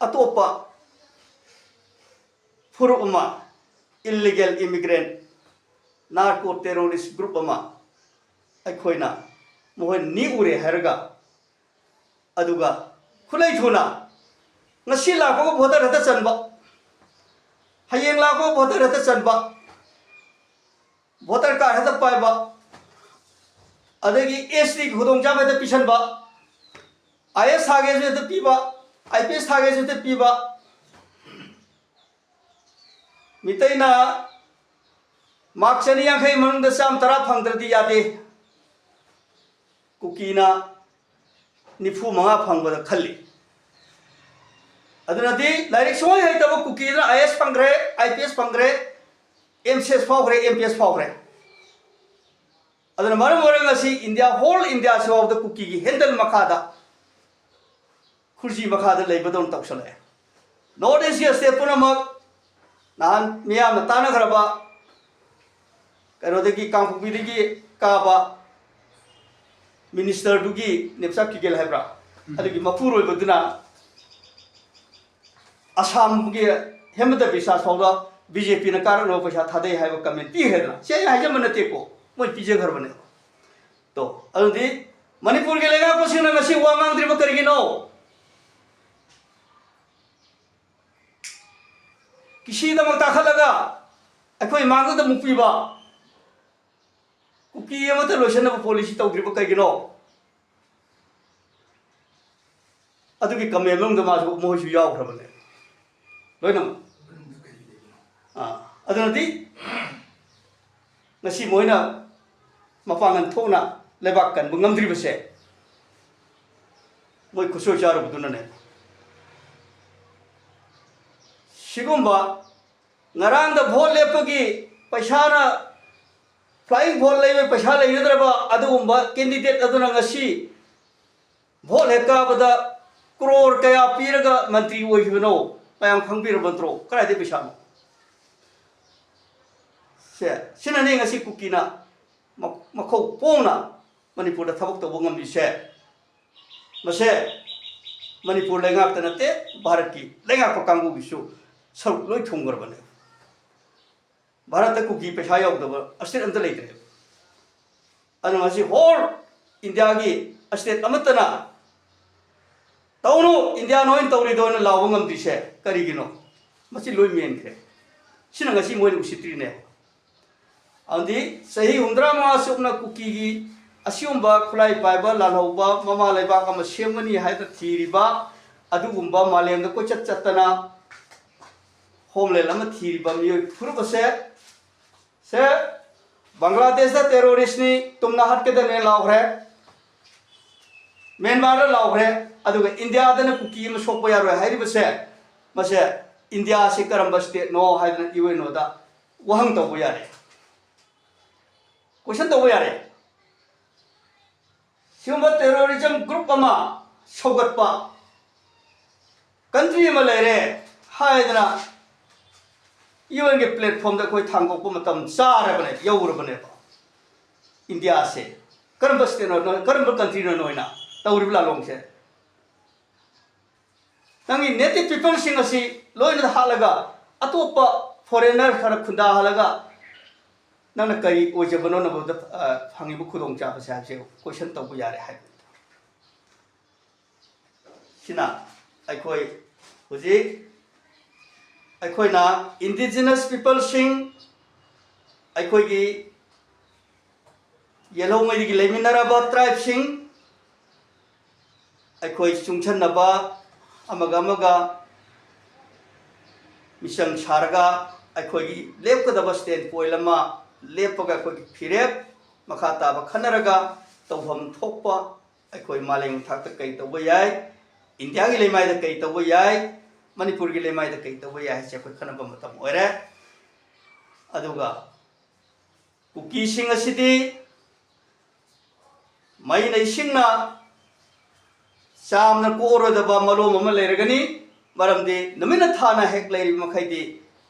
ꯑꯇꯣꯞꯄ ꯐꯨꯔꯨꯞ ꯑꯃ, ꯏꯜꯂꯤꯒꯦꯜ ꯏꯃꯤꯒ꯭ꯔꯦꯟ, ꯅꯥꯔꯀꯣ ꯇꯦꯔꯣꯔꯤꯁ ꯒ꯭ꯔꯨꯞ ꯑꯃ ꯑꯩꯈꯣꯏꯅ ꯃꯈꯣꯏ ꯅꯤ ꯎꯔꯦ ꯍꯥꯏꯔꯒ, ꯑꯗꯨꯒ ꯈꯨꯠꯂꯩ ꯊꯨꯅ ꯉꯁꯤ ꯂꯥꯛꯄꯒ ꯚꯣꯇꯔ ꯍꯦꯛꯇ ꯆꯟꯕ, ꯍꯌꯦꯡ ꯂꯥꯛꯄꯒ ꯚꯣꯇꯔ ꯍꯦꯛꯇ ꯆꯟꯕ, ꯚꯣꯇꯔ ꯀꯥꯔꯗ ꯍꯦꯛꯇ ꯄꯥꯏꯕ, ꯑꯗꯒꯤ ꯑꯦꯁ ꯇꯤꯒꯤ ꯈꯨꯗꯣꯡꯆꯥꯕ ꯍꯦꯛꯇ ꯄꯤꯁꯟꯕ, ꯑꯥꯏ ꯑꯦꯁ ꯊꯥꯒꯦꯁꯨ ꯍꯦꯛꯇ ꯄꯤꯕ, ꯑꯥꯏ ꯄꯤ ꯑꯦꯁ ꯊꯥꯒꯦꯁꯨ ꯍꯦꯛꯇ ꯄꯤꯕ꯫ ꯃꯤꯇꯩꯅ ꯃꯥꯔꯛ ꯆꯅꯤ ꯌꯥꯡꯈꯩ ꯃꯅꯨꯡꯗ ꯆꯥꯝ ꯇꯔꯥ ꯐꯪꯗ꯭ꯔꯗꯤ ꯌꯥꯗꯦ꯫ ꯀꯨꯀꯤꯅ ꯅꯤꯐꯨ ꯃꯉꯥ ꯐꯪꯕꯗ ꯈꯜꯂꯤ꯫ ꯑꯗꯨꯅꯗꯤ ꯂꯥꯏꯔꯤꯛ ꯁꯨꯡꯍꯩ ꯍꯩꯇꯕ ꯀꯨꯀꯤꯗꯨꯅ ꯑꯥꯏ ꯑꯦꯁ ꯐꯪꯈ꯭ꯔꯦ, ꯑꯥꯏ ꯄꯤ ꯑꯦꯁ ꯐꯪꯈ꯭ꯔꯦ, M C S ꯐꯥꯎꯈ꯭ꯔꯦ, M P S ꯐꯥꯎꯈ꯭ꯔꯦ꯫ ꯑꯗꯨꯅ ꯃꯔꯝ ꯑꯣꯏꯔꯒ ꯉꯁꯤ ꯏꯟꯗꯤꯌꯥ, ꯍꯣꯜ ꯏꯟꯗꯤꯌꯥ ꯁꯤꯐꯥꯎꯗ ꯀꯨꯀꯤꯒꯤ ꯍꯦꯟꯗꯜ ꯃꯈꯥꯗ, ꯈꯨꯔꯖꯤ ꯃꯈꯥꯗ ꯂꯩꯕꯗꯧꯅ ꯇꯧꯁꯜꯂꯛꯑꯦ꯫ ꯅꯣꯔꯠ ꯏꯁꯀꯤ ꯁ꯭ꯇꯦꯠ ꯄꯨꯝꯅꯃꯛ, ꯅꯍꯥꯟ ꯃꯤꯌꯥꯝꯅ ꯇꯥꯟꯅꯈ꯭ꯔꯕ ꯀꯩꯅꯣꯗꯒꯤ, ꯀꯥꯡꯄꯣꯛꯄꯤꯗꯒꯤ ꯀꯥꯕ ꯃꯤꯅꯤꯁꯇꯔꯗꯨꯒꯤ, ꯅꯦꯞꯆꯥ ꯀꯤꯒꯦꯜ ꯍꯥꯏꯕ꯭ꯔꯥ, ꯑꯗꯨꯒꯤ ꯃꯄꯨꯔꯣꯏꯕꯗꯨꯅ ꯑꯁꯥꯝꯒꯤ ꯍꯦꯃꯟꯇ ꯕꯤꯁ꯭ꯋꯥꯁ ꯐꯥꯎꯗ ꯕꯤ ꯖꯦ ꯄꯤꯅ ꯀꯥꯔꯛꯅꯕ ꯄꯩꯁꯥ ꯊꯥꯗꯩ ꯍꯥꯏꯕ ꯀꯃꯦꯟ ꯄꯤꯈ꯭ꯔꯦꯗꯅ꯫ ꯁꯤ ꯑꯩꯅ ꯍꯥꯏꯖꯟꯕ ꯅꯠꯇꯦꯀꯣ, ꯃꯣꯏ ꯄꯤꯖꯈ꯭ꯔꯕꯅꯦꯕ꯫ ꯇꯣ, ꯑꯗꯨꯗꯤ ꯃꯅꯤꯄꯨꯔꯒꯤ ꯂꯩꯉꯥꯛꯄꯁꯤꯡꯅ ꯉꯁꯤ ꯋꯥ ꯉꯥꯡꯗ꯭ꯔꯤꯕ ꯀꯔꯤꯒꯤꯅꯣ? ꯀꯤꯁꯤꯗꯃꯛ ꯇꯥꯈꯠꯂꯒ ꯑꯩꯈꯣꯏ ꯃꯥꯡꯗꯨꯗ ꯃꯨꯛꯄꯤꯕ, ꯀꯨꯀꯤ ꯑꯃꯠꯇ ꯂꯣꯏꯁꯤꯟꯅꯕ ꯄꯣꯂꯤꯁꯤ ꯇꯧꯗ꯭ꯔꯤꯕ ꯀꯩꯒꯤꯅꯣ? ꯑꯗꯨꯒꯤ ꯀꯃꯦꯟ ꯃꯅꯨꯡꯗ ꯃꯥꯁꯨ, ꯃꯈꯣꯏꯁꯨ ꯌꯥꯎꯈ꯭ꯔꯕꯅꯦ ꯂꯣꯏꯅꯃꯛ꯫ ꯑꯥ, ꯑꯗꯨꯅꯗꯤ ꯉꯁꯤ ꯃꯣꯏꯅ ꯃꯄꯥꯡꯒꯜ ꯊꯣꯛꯅ ꯂꯩꯕꯥꯛ ꯀꯟꯕ ꯉꯝꯗ꯭ꯔꯤꯕꯁꯦ ꯃꯣꯏ ꯈꯨꯠꯁꯣꯏ ꯆꯥꯔꯨꯕꯗꯨꯅꯅꯦ꯫ ꯁꯤꯒꯨꯝꯕ ꯉꯔꯥꯡꯗ ꯚꯣꯠ ꯂꯦꯞꯄꯒꯤ ꯄꯩꯁꯥꯅ, flying ꯚꯣꯠ ꯂꯩꯕ ꯄꯩꯁꯥ ꯂꯩꯅꯗ꯭ꯔꯕ ꯑꯗꯨꯒꯨꯝꯕ ꯀꯦꯟꯗꯤꯗꯦꯠ ꯑꯗꯨꯅ ꯉꯁꯤ ꯚꯣꯠ ꯍꯦꯛ ꯀꯥꯕꯗ ꯀ꯭ꯔꯣꯔ ꯀꯌꯥ ꯄꯤꯔꯒ ꯃꯟꯇ꯭ꯔꯤ ꯑꯣꯏꯈꯤꯕꯅꯣ? ꯃꯌꯥꯝ ꯈꯪꯕꯤꯔꯕ ꯅꯠꯇ꯭ꯔꯣ? ꯀꯗꯥꯏꯗꯩ ꯄꯩꯁꯥꯅꯣ? ꯁꯦ, ꯁꯤꯅꯅꯤ ꯉꯁꯤ ꯀꯨꯀꯤꯅ ꯃ-, ꯃꯈꯧ ꯄꯣꯡꯅ ꯃꯅꯤꯄꯨꯔꯗ ꯊꯕꯛ ꯇꯧꯕ ꯉꯝꯃꯤꯁꯦ꯫ ꯃꯁꯦ ꯃꯅꯤꯄꯨꯔ ꯂꯩꯉꯥꯛꯇ ꯅꯠꯇꯦ, ꯚꯥꯔꯠꯀꯤ ꯂꯩꯉꯥꯛꯄ ꯀꯥꯡꯕꯨꯒꯤꯁꯨ ꯁꯔꯨꯛ ꯂꯣꯏ ꯊꯨꯡꯈ꯭ꯔꯕꯅꯦ꯫ ꯚꯥꯔꯠꯇ ꯀꯨꯀꯤ ꯄꯩꯁꯥ ꯌꯥꯎꯗꯕ state ꯑꯝꯇ ꯂꯩꯇ꯭ꯔꯦ꯫ ꯑꯗꯨꯅ ꯉꯁꯤ ꯍꯣꯜ ꯏꯟꯗꯤꯌꯥꯒꯤ state ꯑꯃꯠꯇꯅ "ꯇꯧꯅꯨ, ꯏꯟꯗꯤꯌꯥꯅ ꯑꯣꯏꯅ ꯇꯧꯔꯤꯗꯣ" ꯍꯥꯏꯅ ꯂꯥꯎꯕ ꯉꯝꯗ꯭ꯔꯤꯁꯦ ꯀꯔꯤꯒꯤꯅꯣ? ꯃꯁꯤ ꯂꯣꯏ ꯃꯦꯟꯈ꯭ꯔꯦ꯫ ꯁꯤꯅ ꯉꯁꯤ ꯃꯣꯏꯅ ꯎꯁꯤꯠꯇ꯭ꯔꯤꯅꯦ꯫ ꯑꯗꯨꯗꯤ ꯆꯍꯤ ꯍꯨꯝꯗ꯭ꯔꯥ ꯃꯉꯥ ꯆꯨꯞꯅ ꯀꯨꯀꯤꯒꯤ ꯑꯁꯤꯒꯨꯝꯕ ꯈꯨꯠꯂꯥꯏ ꯄꯥꯏꯕ ꯂꯥꯜꯍꯧꯕ ꯃꯃꯥ ꯂꯩꯕꯥꯛ ꯑꯃ ꯁꯦꯝꯒꯅꯤ ꯍꯥꯏꯅ ꯊꯤꯔꯤꯕ, ꯑꯗꯨꯒꯨꯝꯕ ꯃꯥꯂꯦꯝꯗ ꯀꯣꯏꯆꯠ ꯆꯠꯇꯅ ꯍꯣꯝꯂꯦꯟ ꯑꯃ ꯊꯤꯔꯤꯕ ꯃꯤꯑꯣꯏ ꯐꯨꯔꯨꯞ ꯑꯁꯦ, ꯁꯦ, ꯕꯪꯒ꯭ꯂꯥꯗꯦꯁꯇ ꯇꯦꯔꯣꯔꯤꯁꯅꯤ, ꯇꯨꯝꯅ ꯍꯥꯠꯀꯗꯕꯅꯦ ꯂꯥꯎꯈ꯭ꯔꯦ, ꯃ꯭ꯌꯥꯟꯃꯥꯔꯗ ꯂꯥꯎꯈ꯭ꯔꯦ, ꯑꯗꯨꯒ ꯏꯟꯗꯤꯌꯥꯗꯅ ꯀꯨꯀꯤ ꯑꯃ ꯁꯣꯛꯄ ꯌꯥꯔꯣꯏ ꯍꯥꯏꯔꯤꯕꯁꯦ, ꯃꯁꯦ ꯏꯟꯗꯤꯌꯥꯁꯤ ꯀꯔꯝꯕ ꯁ꯭ꯇꯦꯠꯅꯣ ꯍꯥꯏꯗꯅ ꯌꯨ ꯑꯦꯟ ꯑꯣꯗ ꯋꯥꯍꯪ ꯇꯧꯕ ꯌꯥꯔꯦ, ꯀꯣꯏꯁꯟ ꯇꯧꯕ ꯌꯥꯔꯦ꯫ ꯁꯤꯒꯨꯝꯕ ꯇꯦꯔꯣꯔꯤꯖꯝ ꯒ꯭ꯔꯨꯞ ꯑꯃ ꯁꯧꯒꯠꯄ ꯀꯟꯇ꯭ꯔꯤ ꯑꯃ ꯂꯩꯔꯦ ꯍꯥꯏꯗꯅ ꯌꯨ ꯑꯦꯟꯒꯤ ꯄ꯭ꯂꯦꯠꯐꯣꯝꯗ ꯑꯩꯈꯣꯏ ꯊꯥꯡꯗꯣꯛꯄ ꯃꯇꯝ ꯆꯥꯔꯕꯅꯦ, ꯌꯧꯔꯕꯅꯦꯕ꯫ ꯏꯟꯗꯤꯌꯥꯁꯦ ꯀꯔꯝꯕ ꯁ꯭ꯇꯦꯠꯅꯣ, ꯀꯔꯝꯕ ꯀꯟꯇ꯭ꯔꯤꯅꯣ ꯅꯣꯏꯅ ꯇꯧꯔꯤꯕ ꯂꯥꯂꯣꯡꯁꯦ? ꯅꯪꯒꯤ ꯅꯦꯇꯤꯚ ꯄꯤꯄꯜꯁꯤꯡ ꯑꯁꯤ ꯂꯣꯏꯅ ꯍꯥꯠꯂꯒ ꯑꯇꯣꯞꯄ ꯐꯣꯔꯦꯟꯅꯔ ꯈꯔ ꯈꯨꯟꯗꯥꯍꯜꯂꯒ ꯅꯪꯅ ꯀꯔꯤ ꯑꯣꯏꯖꯕꯅꯣ ꯅꯉꯣꯟꯗ, ꯑ, ꯐꯪꯉꯤꯕ ꯈꯨꯗꯣꯡꯆꯥꯕꯁꯦ ꯍꯥꯏꯕꯁꯦ ꯀꯣꯏꯁꯟ ꯇꯧꯕ ꯌꯥꯔꯦ ꯍꯥꯏꯕꯅꯤꯗ꯫ ꯁꯤꯅ ꯑꯩꯈꯣꯏ ꯍꯧꯖꯤꯛ ꯑꯩꯈꯣꯏꯅ ꯏꯟꯗꯤꯖꯤꯅꯁ ꯄꯤꯄꯜꯁꯤꯡ, ꯑꯩꯈꯣꯏꯒꯤ ꯌꯦꯜꯍꯧꯉꯩꯗꯒꯤ ꯂꯩꯃꯤꯟꯅꯔꯕ ꯇ꯭ꯔꯥꯏꯕꯁꯤꯡ, ꯑꯩꯈꯣꯏ ꯆꯨꯡꯁꯟꯅꯕ, ꯑꯃꯒ ꯑꯃꯒ ꯃꯤꯆꯪ ꯁꯥꯔꯒ ꯑꯩꯈꯣꯏꯒꯤ ꯂꯦꯞꯀꯗꯕ ꯁ꯭ꯇꯦꯟ ꯄꯣꯏꯟ ꯑꯃ ꯂꯦꯞꯄꯒ ꯑꯩꯈꯣꯏꯒꯤ ꯐꯤꯔꯦꯞ ꯃꯈꯥ ꯇꯥꯕ ꯈꯟꯅꯔꯒ ꯇꯧꯐꯝ ꯊꯣꯛꯄ ꯑꯩꯈꯣꯏ ꯃꯥꯂꯦꯝꯒꯤ ꯊꯥꯛꯇ ꯀꯩ ꯇꯧꯕ ꯌꯥꯏ, ꯏꯟꯗꯤꯌꯥꯒꯤ ꯂꯩꯃꯥꯏꯗ ꯀꯩ ꯇꯧꯕ ꯌꯥꯏ, ꯃꯅꯤꯄꯨꯔꯒꯤ ꯂꯩꯃꯥꯏꯗ ꯀꯩ ꯇꯧꯕ ꯌꯥꯏ ꯍꯥꯏꯁꯦ ꯑꯩꯈꯣꯏ ꯈꯟꯅꯕ ꯃꯇꯝ ꯑꯣꯏꯔꯦ꯫ ꯑꯗꯨꯒ ꯀꯨꯀꯤꯁꯤꯡ ꯑꯁꯤꯗꯤ ꯃꯩꯅ ꯏꯁꯤꯡꯅ ꯆꯥꯝꯅ ꯀꯣꯛꯑꯔꯣꯏꯗꯕ ꯃꯔꯣꯝ ꯑꯃ ꯂꯩꯔꯒꯅꯤ꯫ ꯃꯔꯝꯗꯤ ꯅꯨꯃꯤꯠꯅ ꯊꯥꯅ ꯍꯦꯛ ꯂꯩꯔꯤꯕ ꯃꯈꯩꯗꯤ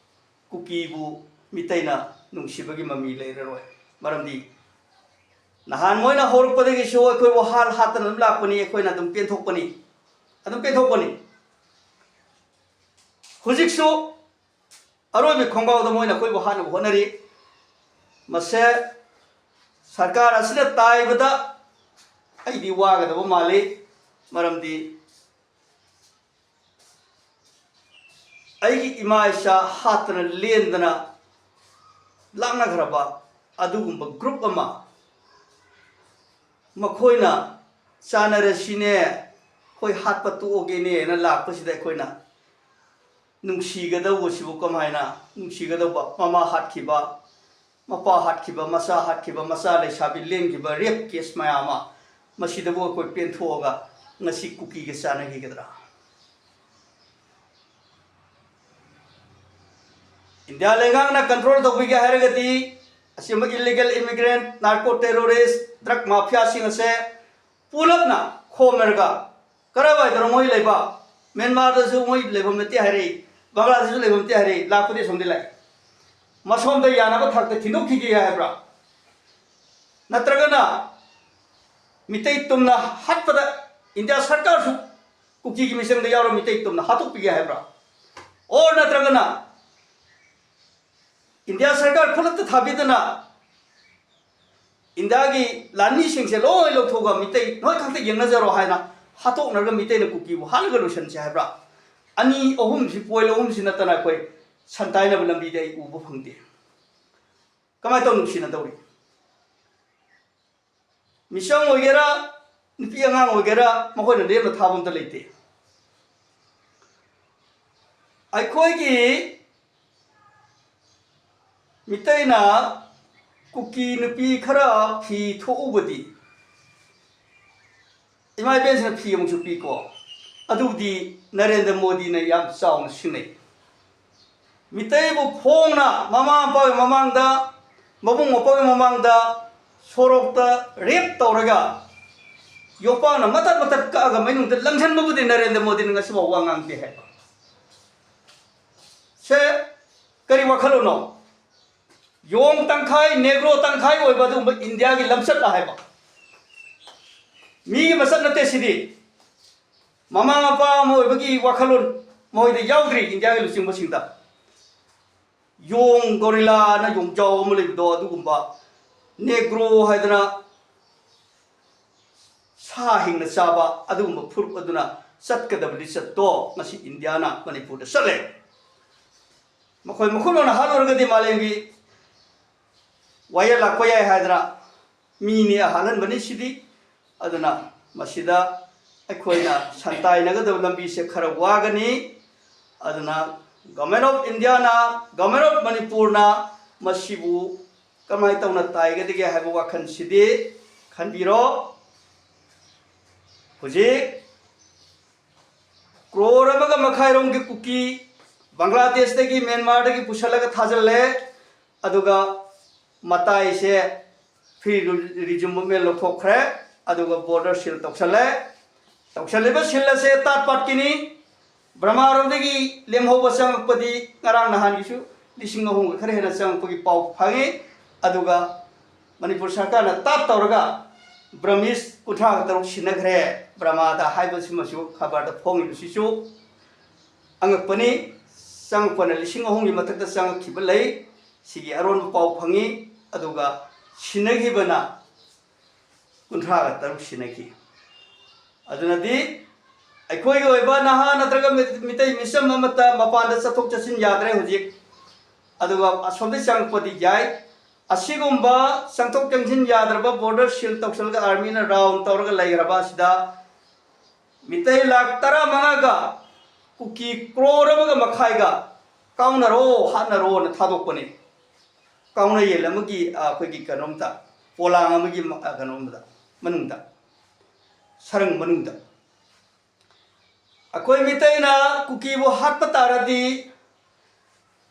ꯀꯨꯀꯤꯕꯨ ꯃꯤꯇꯩꯅ ꯅꯨꯡꯁꯤꯕꯒꯤ ꯃꯃꯤ ꯂꯩꯔꯔꯣꯏ꯫ ꯃꯔꯝꯗꯤ ꯅꯍꯥꯟ ꯃꯣꯏꯅ ꯍꯧꯔꯛꯄꯗꯒꯤꯁꯨ ꯑꯩꯈꯣꯏꯕꯨ ꯍꯥꯠ ꯍꯥꯠꯇꯅ ꯑꯗꯨꯝ ꯂꯥꯛꯄꯅꯤ, ꯑꯩꯈꯣꯏꯅ ꯑꯗꯨꯝ ꯄꯦꯟꯊꯣꯛꯄꯅꯤ, ꯑꯗꯨꯝ ꯄꯦꯟꯊꯣꯛꯄꯅꯤ꯫ ꯍꯧꯖꯤꯛꯁꯨ ꯑꯔꯣꯏꯕ ꯈꯣꯡꯒꯥꯎꯗ ꯃꯣꯏꯅ ꯑꯩꯈꯣꯏꯕꯨ ꯍꯥꯠꯅꯕ ꯍꯣꯠꯅꯔꯤ꯫ ꯃꯁꯦ ꯁꯔꯀꯥꯔ ꯑꯁꯤꯅ ꯇꯥꯏꯕꯗ ꯑꯩꯗꯤ ꯋꯥꯒꯗꯕ ꯃꯥꯜꯂꯤ꯫ ꯃꯔꯝꯗꯤ ꯑꯩꯒꯤ ꯏꯃꯥ ꯏꯆꯥ ꯍꯥꯠꯇꯅ ꯂꯦꯟꯗꯅ ꯂꯥꯛꯅꯈ꯭ꯔꯕ ꯑꯗꯨꯒꯨꯝꯕ ꯒ꯭ꯔꯨꯞ ꯑꯃ ꯃꯈꯣꯏꯅ ꯆꯥꯟꯅꯔꯁꯤꯅꯦ, ꯑꯩꯈꯣꯏ ꯍꯥꯠꯄ ꯇꯣꯛꯑꯒꯦꯅꯦꯅ ꯂꯥꯛꯄꯁꯤꯗ ꯑꯩꯈꯣꯏꯅ ꯅꯨꯡꯁꯤꯒꯗꯧꯕꯁꯤꯕꯨ ꯀꯃꯥꯏꯅ ꯅꯨꯡꯁꯤꯒꯗꯧꯕ? ꯃꯃꯥ ꯍꯥꯠꯈꯤꯕ, ꯃꯄꯥ ꯍꯥꯠꯈꯤꯕ, ꯃꯆꯥ ꯍꯥꯠꯈꯤꯕ, ꯃꯆꯥ ꯂꯩꯁꯥꯕꯤ ꯂꯦꯟꯈꯤꯕ, ꯔꯦꯞ ꯀꯦꯁ ꯃꯌꯥꯝ ꯑꯃ, ꯃꯁꯤꯗꯕꯨ ꯑꯩꯈꯣꯏ ꯄꯦꯟꯊꯣꯛꯑꯒ ꯉꯁꯤ ꯀꯨꯀꯤꯒ ꯆꯥꯟꯅꯈꯤꯒꯗ꯭ꯔꯥ? ꯏꯟꯗꯤꯌꯥ ꯂꯩꯉꯥꯛꯅ ꯀꯟꯇ꯭ꯔꯣꯜ ꯇꯧꯕꯤꯒꯦ ꯍꯥꯏꯔꯒꯗꯤ ꯑꯁꯤꯒꯨꯝꯕ ꯏꯂꯤꯒꯦꯜ ꯏꯃꯤꯒ꯭ꯔꯦꯟꯠ, ꯅꯥꯔꯀꯣ ꯇꯦꯔꯣꯔꯤꯁ, ꯗ꯭ꯔꯒ ꯃꯥꯐꯤꯌꯥꯁꯤꯡ ꯑꯁꯦ ꯄꯨꯂꯞꯅ ꯈꯣꯝꯅꯔꯒ ꯀꯔꯥꯏꯋꯥꯏꯗꯅꯣ ꯃꯣꯏ ꯂꯩꯕ? ꯃ꯭ꯌꯥꯟꯃꯥꯔꯗꯁꯨ ꯃꯣꯏ ꯂꯩꯐꯝ ꯅꯠꯇꯦ ꯍꯥꯏꯔꯛꯏ, ꯕꯪꯒ꯭ꯂꯥꯗꯦꯁꯁꯨ ꯂꯩꯐꯝ ꯅꯠꯇꯦ ꯍꯥꯏꯔꯛꯏ, ꯂꯥꯛꯄꯗꯤ ꯑꯁꯣꯝꯗꯤ ꯂꯥꯛꯏ꯫ ꯃꯁꯣꯝꯗ ꯌꯥꯅꯕ ꯊꯥꯛꯇ ꯊꯤꯟꯗꯣꯛꯈꯤꯒꯦ ꯍꯥꯏꯕ꯭ꯔꯥ? ꯅꯠꯇ꯭ꯔꯒꯅ ꯃꯤꯇꯩ ꯇꯨꯝꯅ ꯍꯥꯠꯄꯗ ꯏꯟꯗꯤꯌꯥ ꯁꯔꯀꯥꯔꯁꯨ ꯀꯨꯀꯤꯒꯤ ꯃꯤꯆꯪꯗ ꯌꯥꯎꯔ ꯃꯤꯇꯩ ꯇꯨꯝꯅ ꯍꯥꯠꯇꯣꯛꯄꯤꯒꯦ ꯍꯥꯏꯕ꯭ꯔꯥ? ꯑꯣꯔ ꯅꯠꯇ꯭ꯔꯒꯅ ꯏꯟꯗꯤꯌꯥ ꯁꯔꯀꯥꯔ ꯈꯨꯠꯂꯛꯇ ꯊꯥꯕꯤꯗꯅ ꯏꯟꯗꯤꯌꯥꯒꯤ ꯂꯥꯟꯃꯤꯁꯤꯡꯁꯦ ꯂꯣꯏ ꯂꯧꯊꯣꯛꯑꯒ ꯃꯤꯇꯩ ꯅꯣꯏ ꯈꯛꯇ ꯌꯦꯡꯅꯖꯔꯣ ꯍꯥꯏꯅ ꯍꯥꯠꯇꯣꯛꯅꯔꯒ ꯃꯤꯇꯩꯅ ꯀꯨꯀꯤꯕꯨ ꯍꯥꯠꯂꯒ ꯂꯣꯏꯁꯤꯟꯁꯦ ꯍꯥꯏꯕ꯭ꯔꯥ? ꯑꯅꯤ ꯑꯍꯨꯝꯁꯤ, ꯄꯣꯏꯟꯠ ꯑꯍꯨꯝꯁꯤ ꯅꯠꯇꯅ ꯑꯩꯈꯣꯏ ꯁꯟꯇꯥꯏꯅꯕ ꯂꯝꯕꯤꯗꯤ ꯑꯩ ꯎꯕ ꯐꯪꯗꯦ꯫ ꯀꯃꯥꯏꯅ ꯇꯧꯅ ꯅꯨꯡꯁꯤꯅꯗꯧꯔꯤ? ꯃꯤꯆꯝ ꯑꯣꯏꯒꯦꯔꯥ, ꯅꯨꯄꯤ ꯑꯉꯥꯡ ꯑꯣꯏꯒꯦꯔꯥ, ꯃꯈꯣꯏꯅ ꯂꯦꯝꯅ ꯊꯥꯕ ꯑꯝꯇ ꯂꯩꯇꯦ꯫ ꯑꯩꯈꯣꯏꯒꯤ ꯃꯤꯇꯩꯅ ꯀꯨꯀꯤ ꯅꯨꯄꯤ ꯈꯔ ꯐꯤ ꯊꯣꯛꯎꯕꯗꯤ ꯏꯃꯥ ꯏꯕꯦꯟꯁꯤꯡꯅ ꯐꯤ ꯑꯃꯨꯛꯁꯨ ꯄꯤꯀꯣ, ꯑꯗꯨꯕꯨꯗꯤ ꯅꯔꯦꯟꯗ꯭ꯔ ꯃꯣꯗꯤꯅ ꯌꯥꯝ ꯆꯥꯎꯅ ꯁꯤꯡꯅꯩ꯫ ꯃꯤꯇꯩꯕꯨ ꯐꯣꯡꯅ ꯃꯃꯥ ꯃꯄꯥꯒꯤ ꯃꯃꯥꯡꯗ, ꯃꯕꯨꯡ ꯃꯧꯄ꯭ꯋꯥꯒꯤ ꯃꯃꯥꯡꯗ ꯁꯣꯔꯣꯛꯇ ꯔꯦꯞ ꯇꯧꯔꯒ ꯌꯣꯄꯥꯛꯅ ꯃꯇꯠ ꯃꯇꯠ ꯀꯛꯑꯒ ꯃꯩꯅꯨꯡꯗ ꯂꯪꯁꯤꯟꯕꯕꯨꯗꯤ ꯅꯔꯦꯟꯗ꯭ꯔ ꯃꯣꯗꯤꯅ ꯉꯁꯤꯐꯥꯎ ꯋꯥ ꯉꯥꯡꯗꯦ ꯍꯥꯏꯕ꯫ ꯁꯦ ꯀꯔꯤ ꯋꯥꯈꯜꯂꯣꯟꯅꯣ? ꯌꯣꯡ ꯇꯪꯈꯥꯏ, ꯅꯦꯒ꯭ꯔꯣ ꯇꯪꯈꯥꯏ ꯑꯣꯏꯕ ꯑꯗꯨꯒꯨꯝꯕ ꯏꯟꯗꯤꯌꯥꯒꯤ ꯂꯝꯆꯠ ꯍꯥꯏꯕ꯫ ꯃꯤꯒꯤ ꯃꯆꯠ ꯅꯠꯇꯦ ꯁꯤꯗꯤ꯫ ꯃꯃꯥ ꯃꯄꯥ ꯑꯃ ꯑꯣꯏꯕꯒꯤ ꯋꯥꯈꯜꯂꯣꯟ ꯃꯣꯏꯗ ꯌꯥꯎꯗ꯭ꯔꯤ, ꯏꯟꯗꯤꯌꯥꯒꯤ ꯂꯨꯆꯤꯡꯕꯁꯤꯡꯗ꯫ ꯌꯣꯡ, ꯒꯣꯔꯤꯂꯥꯅ ꯌꯣꯡꯖꯥꯎ ꯑꯃ ꯂꯩꯕꯗꯣ, ꯑꯗꯨꯒꯨꯝꯕ, ꯅꯦꯒ꯭ꯔꯣ ꯍꯥꯏꯗꯅ ꯁꯥ ꯍꯤꯡꯅ ꯆꯥꯕ ꯑꯗꯨꯒꯨꯝꯕ ꯐꯨꯔꯨꯞ ꯑꯗꯨꯅ ꯆꯠꯀꯗꯕ ꯂꯤꯆꯠꯇꯣ ꯉꯁꯤ ꯏꯟꯗꯤꯌꯥꯅ ꯃꯅꯤꯄꯨꯔꯗ ꯆꯠꯂꯦ꯫ ꯃꯈꯣꯏ ꯃꯈꯨꯠ ꯃꯈꯨꯠꯅ ꯍꯥꯠꯂꯨꯔꯒꯗꯤ ꯃꯥꯂꯦꯝꯒꯤ ꯋꯥꯌꯦꯜ ꯂꯥꯛꯄ ꯌꯥꯏ ꯍꯥꯏꯗꯅ ꯃꯤꯅꯦ ꯍꯥꯠꯍꯟꯕꯅꯤ꯫ ꯁꯤꯗꯤ ꯑꯗꯨꯅ ꯃꯁꯤꯗ ꯑꯩꯈꯣꯏꯅ ꯁꯟꯇꯥꯏꯅꯒꯗꯕ ꯂꯝꯕꯤꯁꯦ ꯈꯔ ꯋꯥꯒꯅꯤ꯫ ꯑꯗꯨꯅ Government of Indiaꯅ, Government of ꯃꯅꯤꯄꯨꯔꯅ ꯃꯁꯤꯕꯨ ꯀꯃꯥꯏꯅ ꯇꯧꯅ ꯇꯥꯏꯒꯗꯒꯦ ꯍꯥꯏꯕ ꯋꯥꯈꯜꯁꯤꯗꯤ ꯈꯟꯕꯤꯔꯣ꯫ ꯍꯧꯖꯤꯛ ꯀ꯭ꯔꯣꯔ ꯑꯃꯒ ꯃꯈꯥꯏꯔꯣꯝꯒꯤ ꯀꯨꯀꯤ ꯕꯪꯒ꯭ꯂꯥꯗꯦꯁꯇꯒꯤ, ꯃ꯭ꯌꯥꯟꯃꯥꯔꯗꯒꯤ ꯄꯨꯁꯜꯂꯒ ꯊꯥꯖꯤꯜꯂꯦ꯫ ꯑꯗꯨꯒ ꯃꯇꯥꯏꯁꯦ Free Religion Movement ꯂꯧꯊꯣꯛꯈ꯭ꯔꯦ꯫ ꯑꯗꯨꯒ border seal ꯇꯧꯁꯜꯂꯦ꯫ ꯇꯧꯁꯜꯂꯤꯕ seal ꯑꯁꯦ ꯇꯥꯠ ꯄꯥꯠꯀꯤꯅꯤ꯫ ꯕꯔꯃꯥꯔꯣꯝꯗꯒꯤ ꯂꯦꯝꯍꯧꯕ ꯆꯪꯉꯛꯄꯗꯤ ꯉꯔꯥꯡ ꯅꯍꯥꯟꯒꯤꯁꯨ ꯂꯤꯁꯤꯡ ꯑꯍꯨꯝꯒ ꯈꯔ ꯍꯦꯟꯅ ꯆꯪꯉꯛꯄꯒꯤ ꯄꯥꯎ ꯐꯪꯉꯤ꯫ ꯑꯗꯨꯒ ꯃꯅꯤꯄꯨꯔ ꯁꯔꯀꯥꯔꯅ ꯇꯥꯠ ꯇꯧꯔꯒ ꯕ꯭ꯔꯃꯤꯁ ꯀꯨꯟꯊ꯭ꯔꯥꯒ ꯇꯔꯨꯛ ꯁꯤꯟꯅꯈ꯭ꯔꯦ ꯕꯔꯃꯥꯗ ꯍꯥꯏꯕꯁꯤꯃꯁꯨ ꯈꯕꯔꯗ ꯐꯣꯡꯉꯤꯕꯁꯤꯁꯨ ꯑꯉꯛꯄꯅꯤ꯫ ꯆꯪꯉꯛꯄꯅ ꯂꯤꯁꯤꯡ ꯑꯍꯨꯝꯒꯤ ꯃꯊꯛꯇ ꯆꯪꯉꯛꯈꯤꯕ ꯂꯩ꯫ ꯁꯤꯒꯤ ꯑꯔꯣꯟꯕ ꯄꯥꯎ ꯐꯪꯉꯤ꯫ ꯑꯗꯨꯒ ꯁꯤꯟꯅꯈꯤꯕꯅ ꯀꯨꯟꯊ꯭ꯔꯥꯒ ꯇꯔꯨꯛ ꯁꯤꯟꯅꯈꯤ꯫ ꯑꯗꯨꯅꯗꯤ ꯑꯩꯈꯣꯏꯒꯤ ꯑꯣꯏꯕ ꯅꯍꯥ ꯅꯠꯇ꯭ꯔꯒ ꯃꯤ-, ꯃꯤꯇꯩ ꯃꯤꯆꯝ ꯑꯃꯠꯇ ꯃꯄꯥꯟꯗ ꯆꯠꯊꯣꯛ ꯆꯠꯁꯤꯟ ꯌꯥꯗ꯭ꯔꯦ ꯍꯧꯖꯤꯛ꯫ ꯑꯗꯨꯒ ꯑꯁꯣꯝꯗ ꯆꯪꯉꯛꯄꯗꯤ ꯌꯥꯏ꯫ ꯑꯁꯤꯒꯨꯝꯕ ꯆꯪꯊꯣꯛ ꯆꯪꯁꯤꯟ ꯌꯥꯗ꯭ꯔꯕ border seal ꯇꯧꯁꯜꯂꯒ armyꯅ round ꯇꯧꯔꯒ ꯂꯩꯈ꯭ꯔꯕ ꯑꯁꯤꯗ ꯃꯤꯇꯩ ꯂꯥꯈ ꯇꯔꯥꯃꯉꯥꯒ ꯀꯨꯀꯤ ꯀ꯭ꯔꯣꯔ ꯑꯃꯒ ꯃꯈꯥꯏꯒ ꯀꯥꯎꯅꯔꯣ, ꯍꯥꯠꯅꯔꯣꯅ ꯊꯥꯗꯣꯛꯄꯅꯦ꯫ ꯀꯥꯎꯅ ꯌꯦꯟ ꯑꯃꯒꯤ, ꯑ, ꯑꯩꯈꯣꯏꯒꯤ ꯀꯩꯅꯣꯝꯇ, ꯄꯣꯂꯥꯡ ꯑꯃꯒꯤ ꯃ-, ꯑ, ꯀꯩꯅꯣꯝꯗ, ꯃꯅꯨꯡꯗ, ꯁꯔꯪ ꯃꯅꯨꯡꯗ꯫ ꯑꯩꯈꯣꯏ ꯃꯤꯇꯩꯅ ꯀꯨꯀꯤꯕꯨ ꯍꯥꯠꯄ ꯇꯥꯔꯗꯤ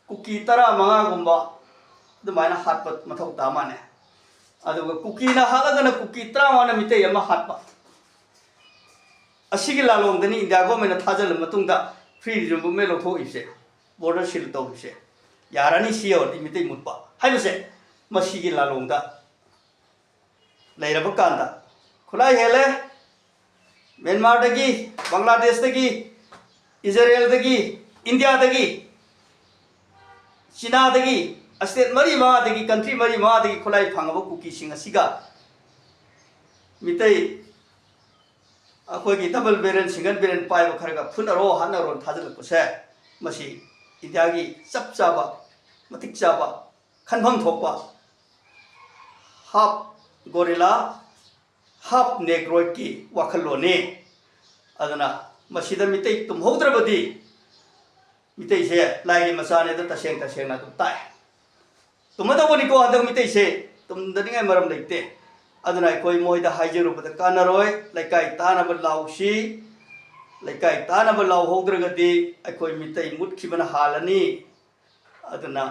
ꯀꯨꯀꯤ ꯇꯔꯥꯃꯉꯥꯒꯨꯝꯕ ꯑꯗꯨꯃꯥꯏꯅ ꯍꯥꯠꯄ ꯃꯊꯧ ꯇꯥ ꯃꯥꯟꯅꯦ꯫ ꯑꯗꯨꯒ ꯀꯨꯀꯤꯅ ꯍꯥꯠꯂꯒꯅ ꯀꯨꯀꯤ ꯇꯔꯥꯃꯉꯥꯅ ꯃꯤꯇꯩ ꯑꯃ ꯍꯥꯠꯄ꯫ ꯑꯁꯤꯒꯤ ꯂꯥꯂꯣꯡꯗꯅꯤ ꯏꯟꯗꯤꯌꯥ ꯒꯣꯔꯃꯦꯟꯅ ꯊꯥꯖꯤꯜꯂ ꯃꯇꯨꯡꯗ Free Religion Movement ꯂꯧꯊꯣꯛꯏꯕꯁꯦ, border seal ꯇꯧꯔꯤꯕꯁꯦ꯫ ꯌꯥꯔꯅꯤ, ꯁꯤ ꯌꯧꯔꯗꯤ ꯃꯤꯇꯩ ꯃꯨꯠꯄ ꯍꯥꯏꯕꯁꯦ ꯃꯁꯤꯒꯤ ꯂꯥꯂꯣꯡꯗ ꯂꯩꯔꯕ ꯀꯥꯟꯗ ꯈꯨꯠꯂꯥꯏ ꯍꯦꯜꯂꯦ꯫ ꯃ꯭ꯌꯥꯟꯃꯥꯔꯗꯒꯤ, ꯕꯪꯒ꯭ꯂꯥꯗꯦꯁꯇꯒꯤ, ꯏꯖꯔꯦꯜꯗꯒꯤ, ꯏꯟꯗꯤꯌꯥꯗꯒꯤ, ꯆꯤꯅꯥꯗꯒꯤ, state ꯃꯔꯤ ꯃꯉꯥꯗꯒꯤ, country ꯃꯔꯤ ꯃꯉꯥꯗꯒꯤ ꯈꯨꯠꯂꯥꯏ ꯐꯪꯉꯕ ꯀꯨꯀꯤꯁꯤꯡ ꯑꯁꯤꯒ ꯃꯤꯇꯩ ꯑꯩꯈꯣꯏꯒꯤ double barrel, single barrel ꯄꯥꯏꯕ ꯈꯔꯒ ꯐꯨꯅꯔꯣ, ꯍꯥꯠꯅꯔꯣꯅ ꯊꯥꯖꯤꯜꯂꯛꯄꯁꯦ, ꯃꯁꯤ ꯏꯟꯗꯤꯌꯥꯒꯤ ꯆꯞ ꯆꯥꯕ, ꯃꯇꯤꯛ ꯆꯥꯕ, ꯈꯟꯐꯝ ꯊꯣꯛꯄ half gorilla, ꯍꯥꯞ ꯅꯦꯒ꯭ꯔꯣꯏꯗꯀꯤ ꯋꯥꯈꯜꯂꯣꯟꯅꯤ꯫ ꯑꯗꯨꯅ ꯃꯁꯤꯗ ꯃꯤꯇꯩ ꯇꯨꯝꯍꯧꯗ꯭ꯔꯕꯗꯤ ꯃꯤꯇꯩꯁꯦ ꯂꯥꯏꯒꯤ ꯃꯆꯥꯅꯦꯗ ꯇꯁꯦꯡ ꯇꯁꯦꯡꯅ ꯑꯗꯨꯝ ꯇꯥꯛꯑꯦ꯫ ꯇꯨꯝꯃꯗꯧꯕꯅꯤꯀꯣ ꯍꯟꯗꯛ ꯃꯤꯇꯩꯁꯦ, ꯇꯨꯝꯗꯅꯤꯡꯉꯥꯏ ꯃꯔꯝ ꯂꯩꯇꯦ꯫ ꯑꯗꯨꯅ ꯑꯩꯈꯣꯏ ꯃꯣꯏꯗ ꯍꯥꯏꯖꯔꯨꯕꯗ ꯀꯥꯟꯅꯔꯣꯏ꯫ ꯂꯩꯀꯥꯏ ꯇꯥꯅꯕ ꯂꯥꯎꯁꯤ꯫ ꯂꯩꯀꯥꯏ ꯇꯥꯅꯕ ꯂꯥꯎꯍꯧꯗ꯭ꯔꯒꯗꯤ ꯑꯩꯈꯣꯏ ꯃꯤꯇꯩ ꯃꯨꯠꯈꯤꯕꯅ ꯍꯥꯜꯂꯅꯤ꯫ ꯑꯗꯨꯅ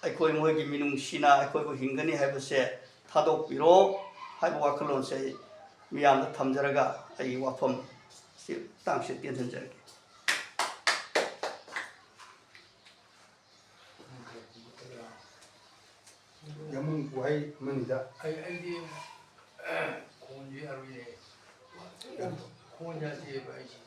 ꯑꯩꯈꯣꯏ ꯃꯣꯏꯒꯤ ꯃꯤꯅꯨꯡꯁꯤꯅ ꯑꯩꯈꯣꯏꯕꯨ ꯍꯤꯡꯒꯅꯤ ꯍꯥꯏꯕꯁꯦ ꯊꯥꯗꯣꯛꯄꯤꯔꯣ ꯍꯥꯏꯕ ꯋꯥꯈꯜꯂꯣꯟꯁꯦ ꯑꯩ ꯃꯤꯌꯥꯝꯗ ꯊꯝꯖꯔꯒ ꯑꯩꯒꯤ ꯋꯥꯐꯝ ꯁꯤ ꯃꯇꯥꯡꯁꯤꯗ ꯇꯦꯟꯁꯤꯟꯖꯔꯒꯦ꯫ ꯌꯥꯝꯕꯨꯡ ꯋꯥꯍꯩ ꯑꯃꯅꯤꯗ꯫ ꯑꯩ ꯑꯩꯗꯤ ꯈꯣꯟꯁꯦ ꯑꯔꯨꯏꯅꯦ꯫ ꯈꯣꯟ ꯌꯥꯗꯦꯕ ꯑꯩꯁꯦ꯫